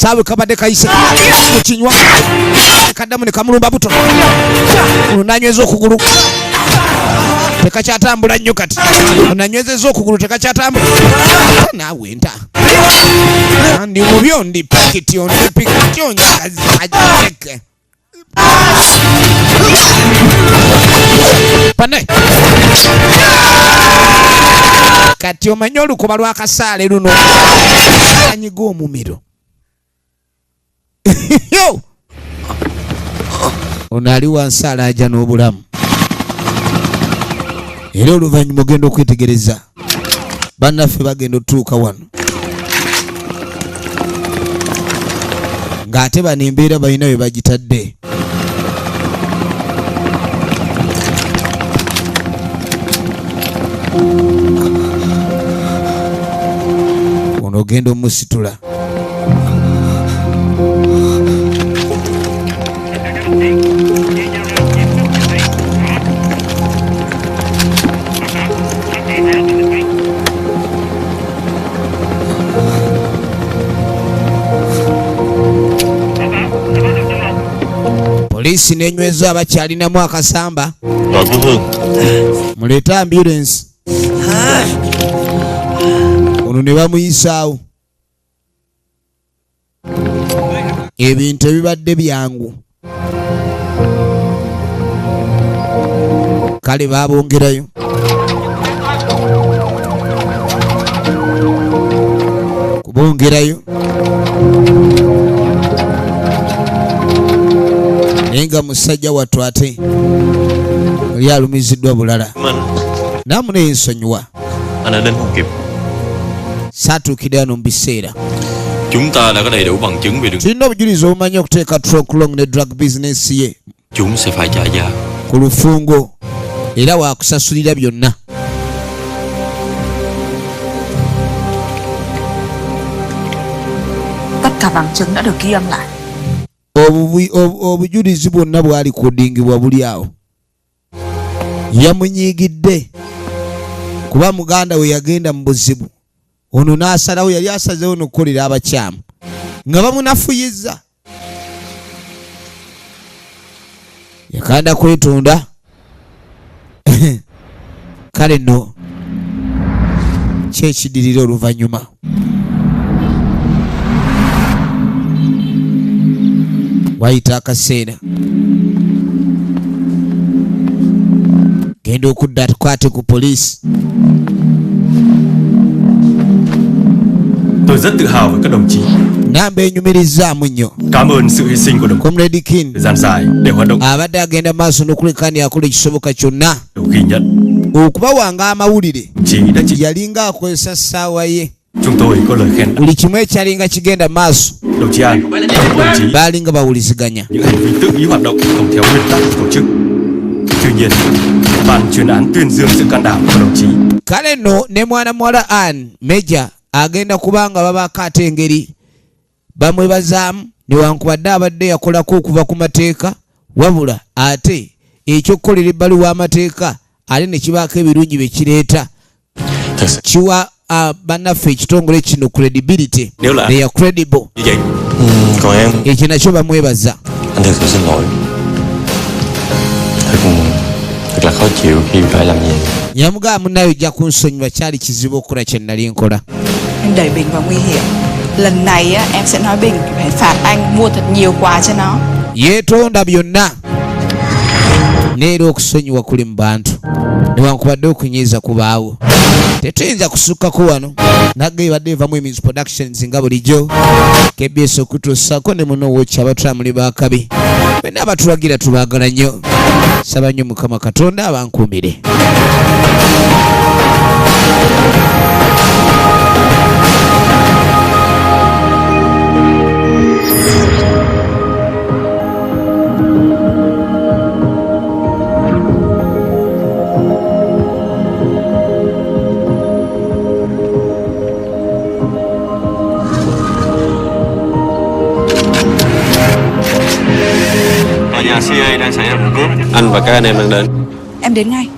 sawe kabadde kayise mukinywa kaddamu ne kamulumba buto onanyweza okugulu tekakyatambula nnyo kati onanywezezza okugulu tekakyatambula naawe nta ndi mubyo ndi pikiti ndi pikiti onjakazi pane kati omanyi olukoba lw'akasaale luno anyiga omumiro. Ono ali wansi alaja n'obulamu era oluvannyuma ogenda okwetegereza bannaffe bagenda otuuka wano ng'ate bano embeera balina we bagitadde. Ono ogenda omusitula. Polisi nenyweza abakyalinamu akasamba. Muleete ambulance. Ono ne bamuyisaawo. Ebintu ebibadde byangu. Kale babongerayo. Kubongerayo. Nenga musajja wattu ate oli alumiziddwa bulala. Namu nsonyiwa. Saatuukidde wano mu biseera.
Chúng ta đã có đầy đủ bằng chứng về đường.
Tulina obujulizi obumanyi okuteeka Truck Long ne drug business ye.
Chúng sẽ phải trả giá.
Ku lufungo era waakusasulira byonna.
Tất cả bằng chứng đã được ghi âm lại.
Obujulizi bwonna bwali kudingibwa buli awo. Yamunyiigidde kuba muganda we yagenda mu buzibu. Ono n'asalawo yali asazeewo n'okukolera abakyamu nga bamunafuyizza. Yakanda kwetonda. Kale nno kyekidirira oluvannyuma. Wayita akaseera genda okudda atukwate ku poliisi.
Tôi rất tự hào với các đồng chí.
Namba enyumirizaamu nnyo.
Cảm ơn sự hy sinh của đồng
Comrade King.
Thời gian dài để hoạt động.
Abadde agenda maaso n'okulekani akola ekisoboka kyonna.
Ghi nhận.
Okubawanga amawulire. Yalinga akozesa ssaawa ye.
Chúng tôi có lời khen.
Buli kimu ekyalinga kigenda maaso.
Đồng chí An, đồng chí
Baalinga bawuliziganya.
Những hành vi tự ý hoạt động không theo nguyên tắc của tổ chức. Tuy nhiên, ban chuyên án tuyên dương sự can đảm của đồng chí.
Kale nno ne mwana muwala Ann Major agenda kubanga babaako ate engeri bamwebazaamu newankubadde abadde yakolako okuva ku mateeka, wabula ate ekyokukolera ebbali w'amateeka ate ne kibaako ebirungi bye kireeta, kiwa bannaffe ekitongole kino credibility.
Nếu là
They are credible.
Như vậy.
Còn em,
Ekyo nakyo bamwebaza.
Anh thực sự xin lỗi. Thật, thật là khó chịu khi phải làm gì.
Yamugamba, munnaye ojja kunsonyiwa, kyali kizibu okukola kye nali nkola.
Em đẩy Bình vào nguy hiểm. Lần này á, em sẽ nói Bình phải phạt anh mua thật nhiều quà cho nó.
Yeetonda byonna, neera okusonyiwa kuli mu bantu newankubadde okunyiiza kubaawo. Tetuyinza kusukkako wano. Nagga ebadde evamu Emizi Productions nga bulijjo, KBS okutuusaako ne muno wokya abatwamuli bakabi bena abatulagira. Tubaagala nnyo. Saba nnyo Mukama Katonda abankuumire.
Tòa nhà CIA đang xảy ra vụ cướp. Anh và các anh em đang đến.
Em đến ngay.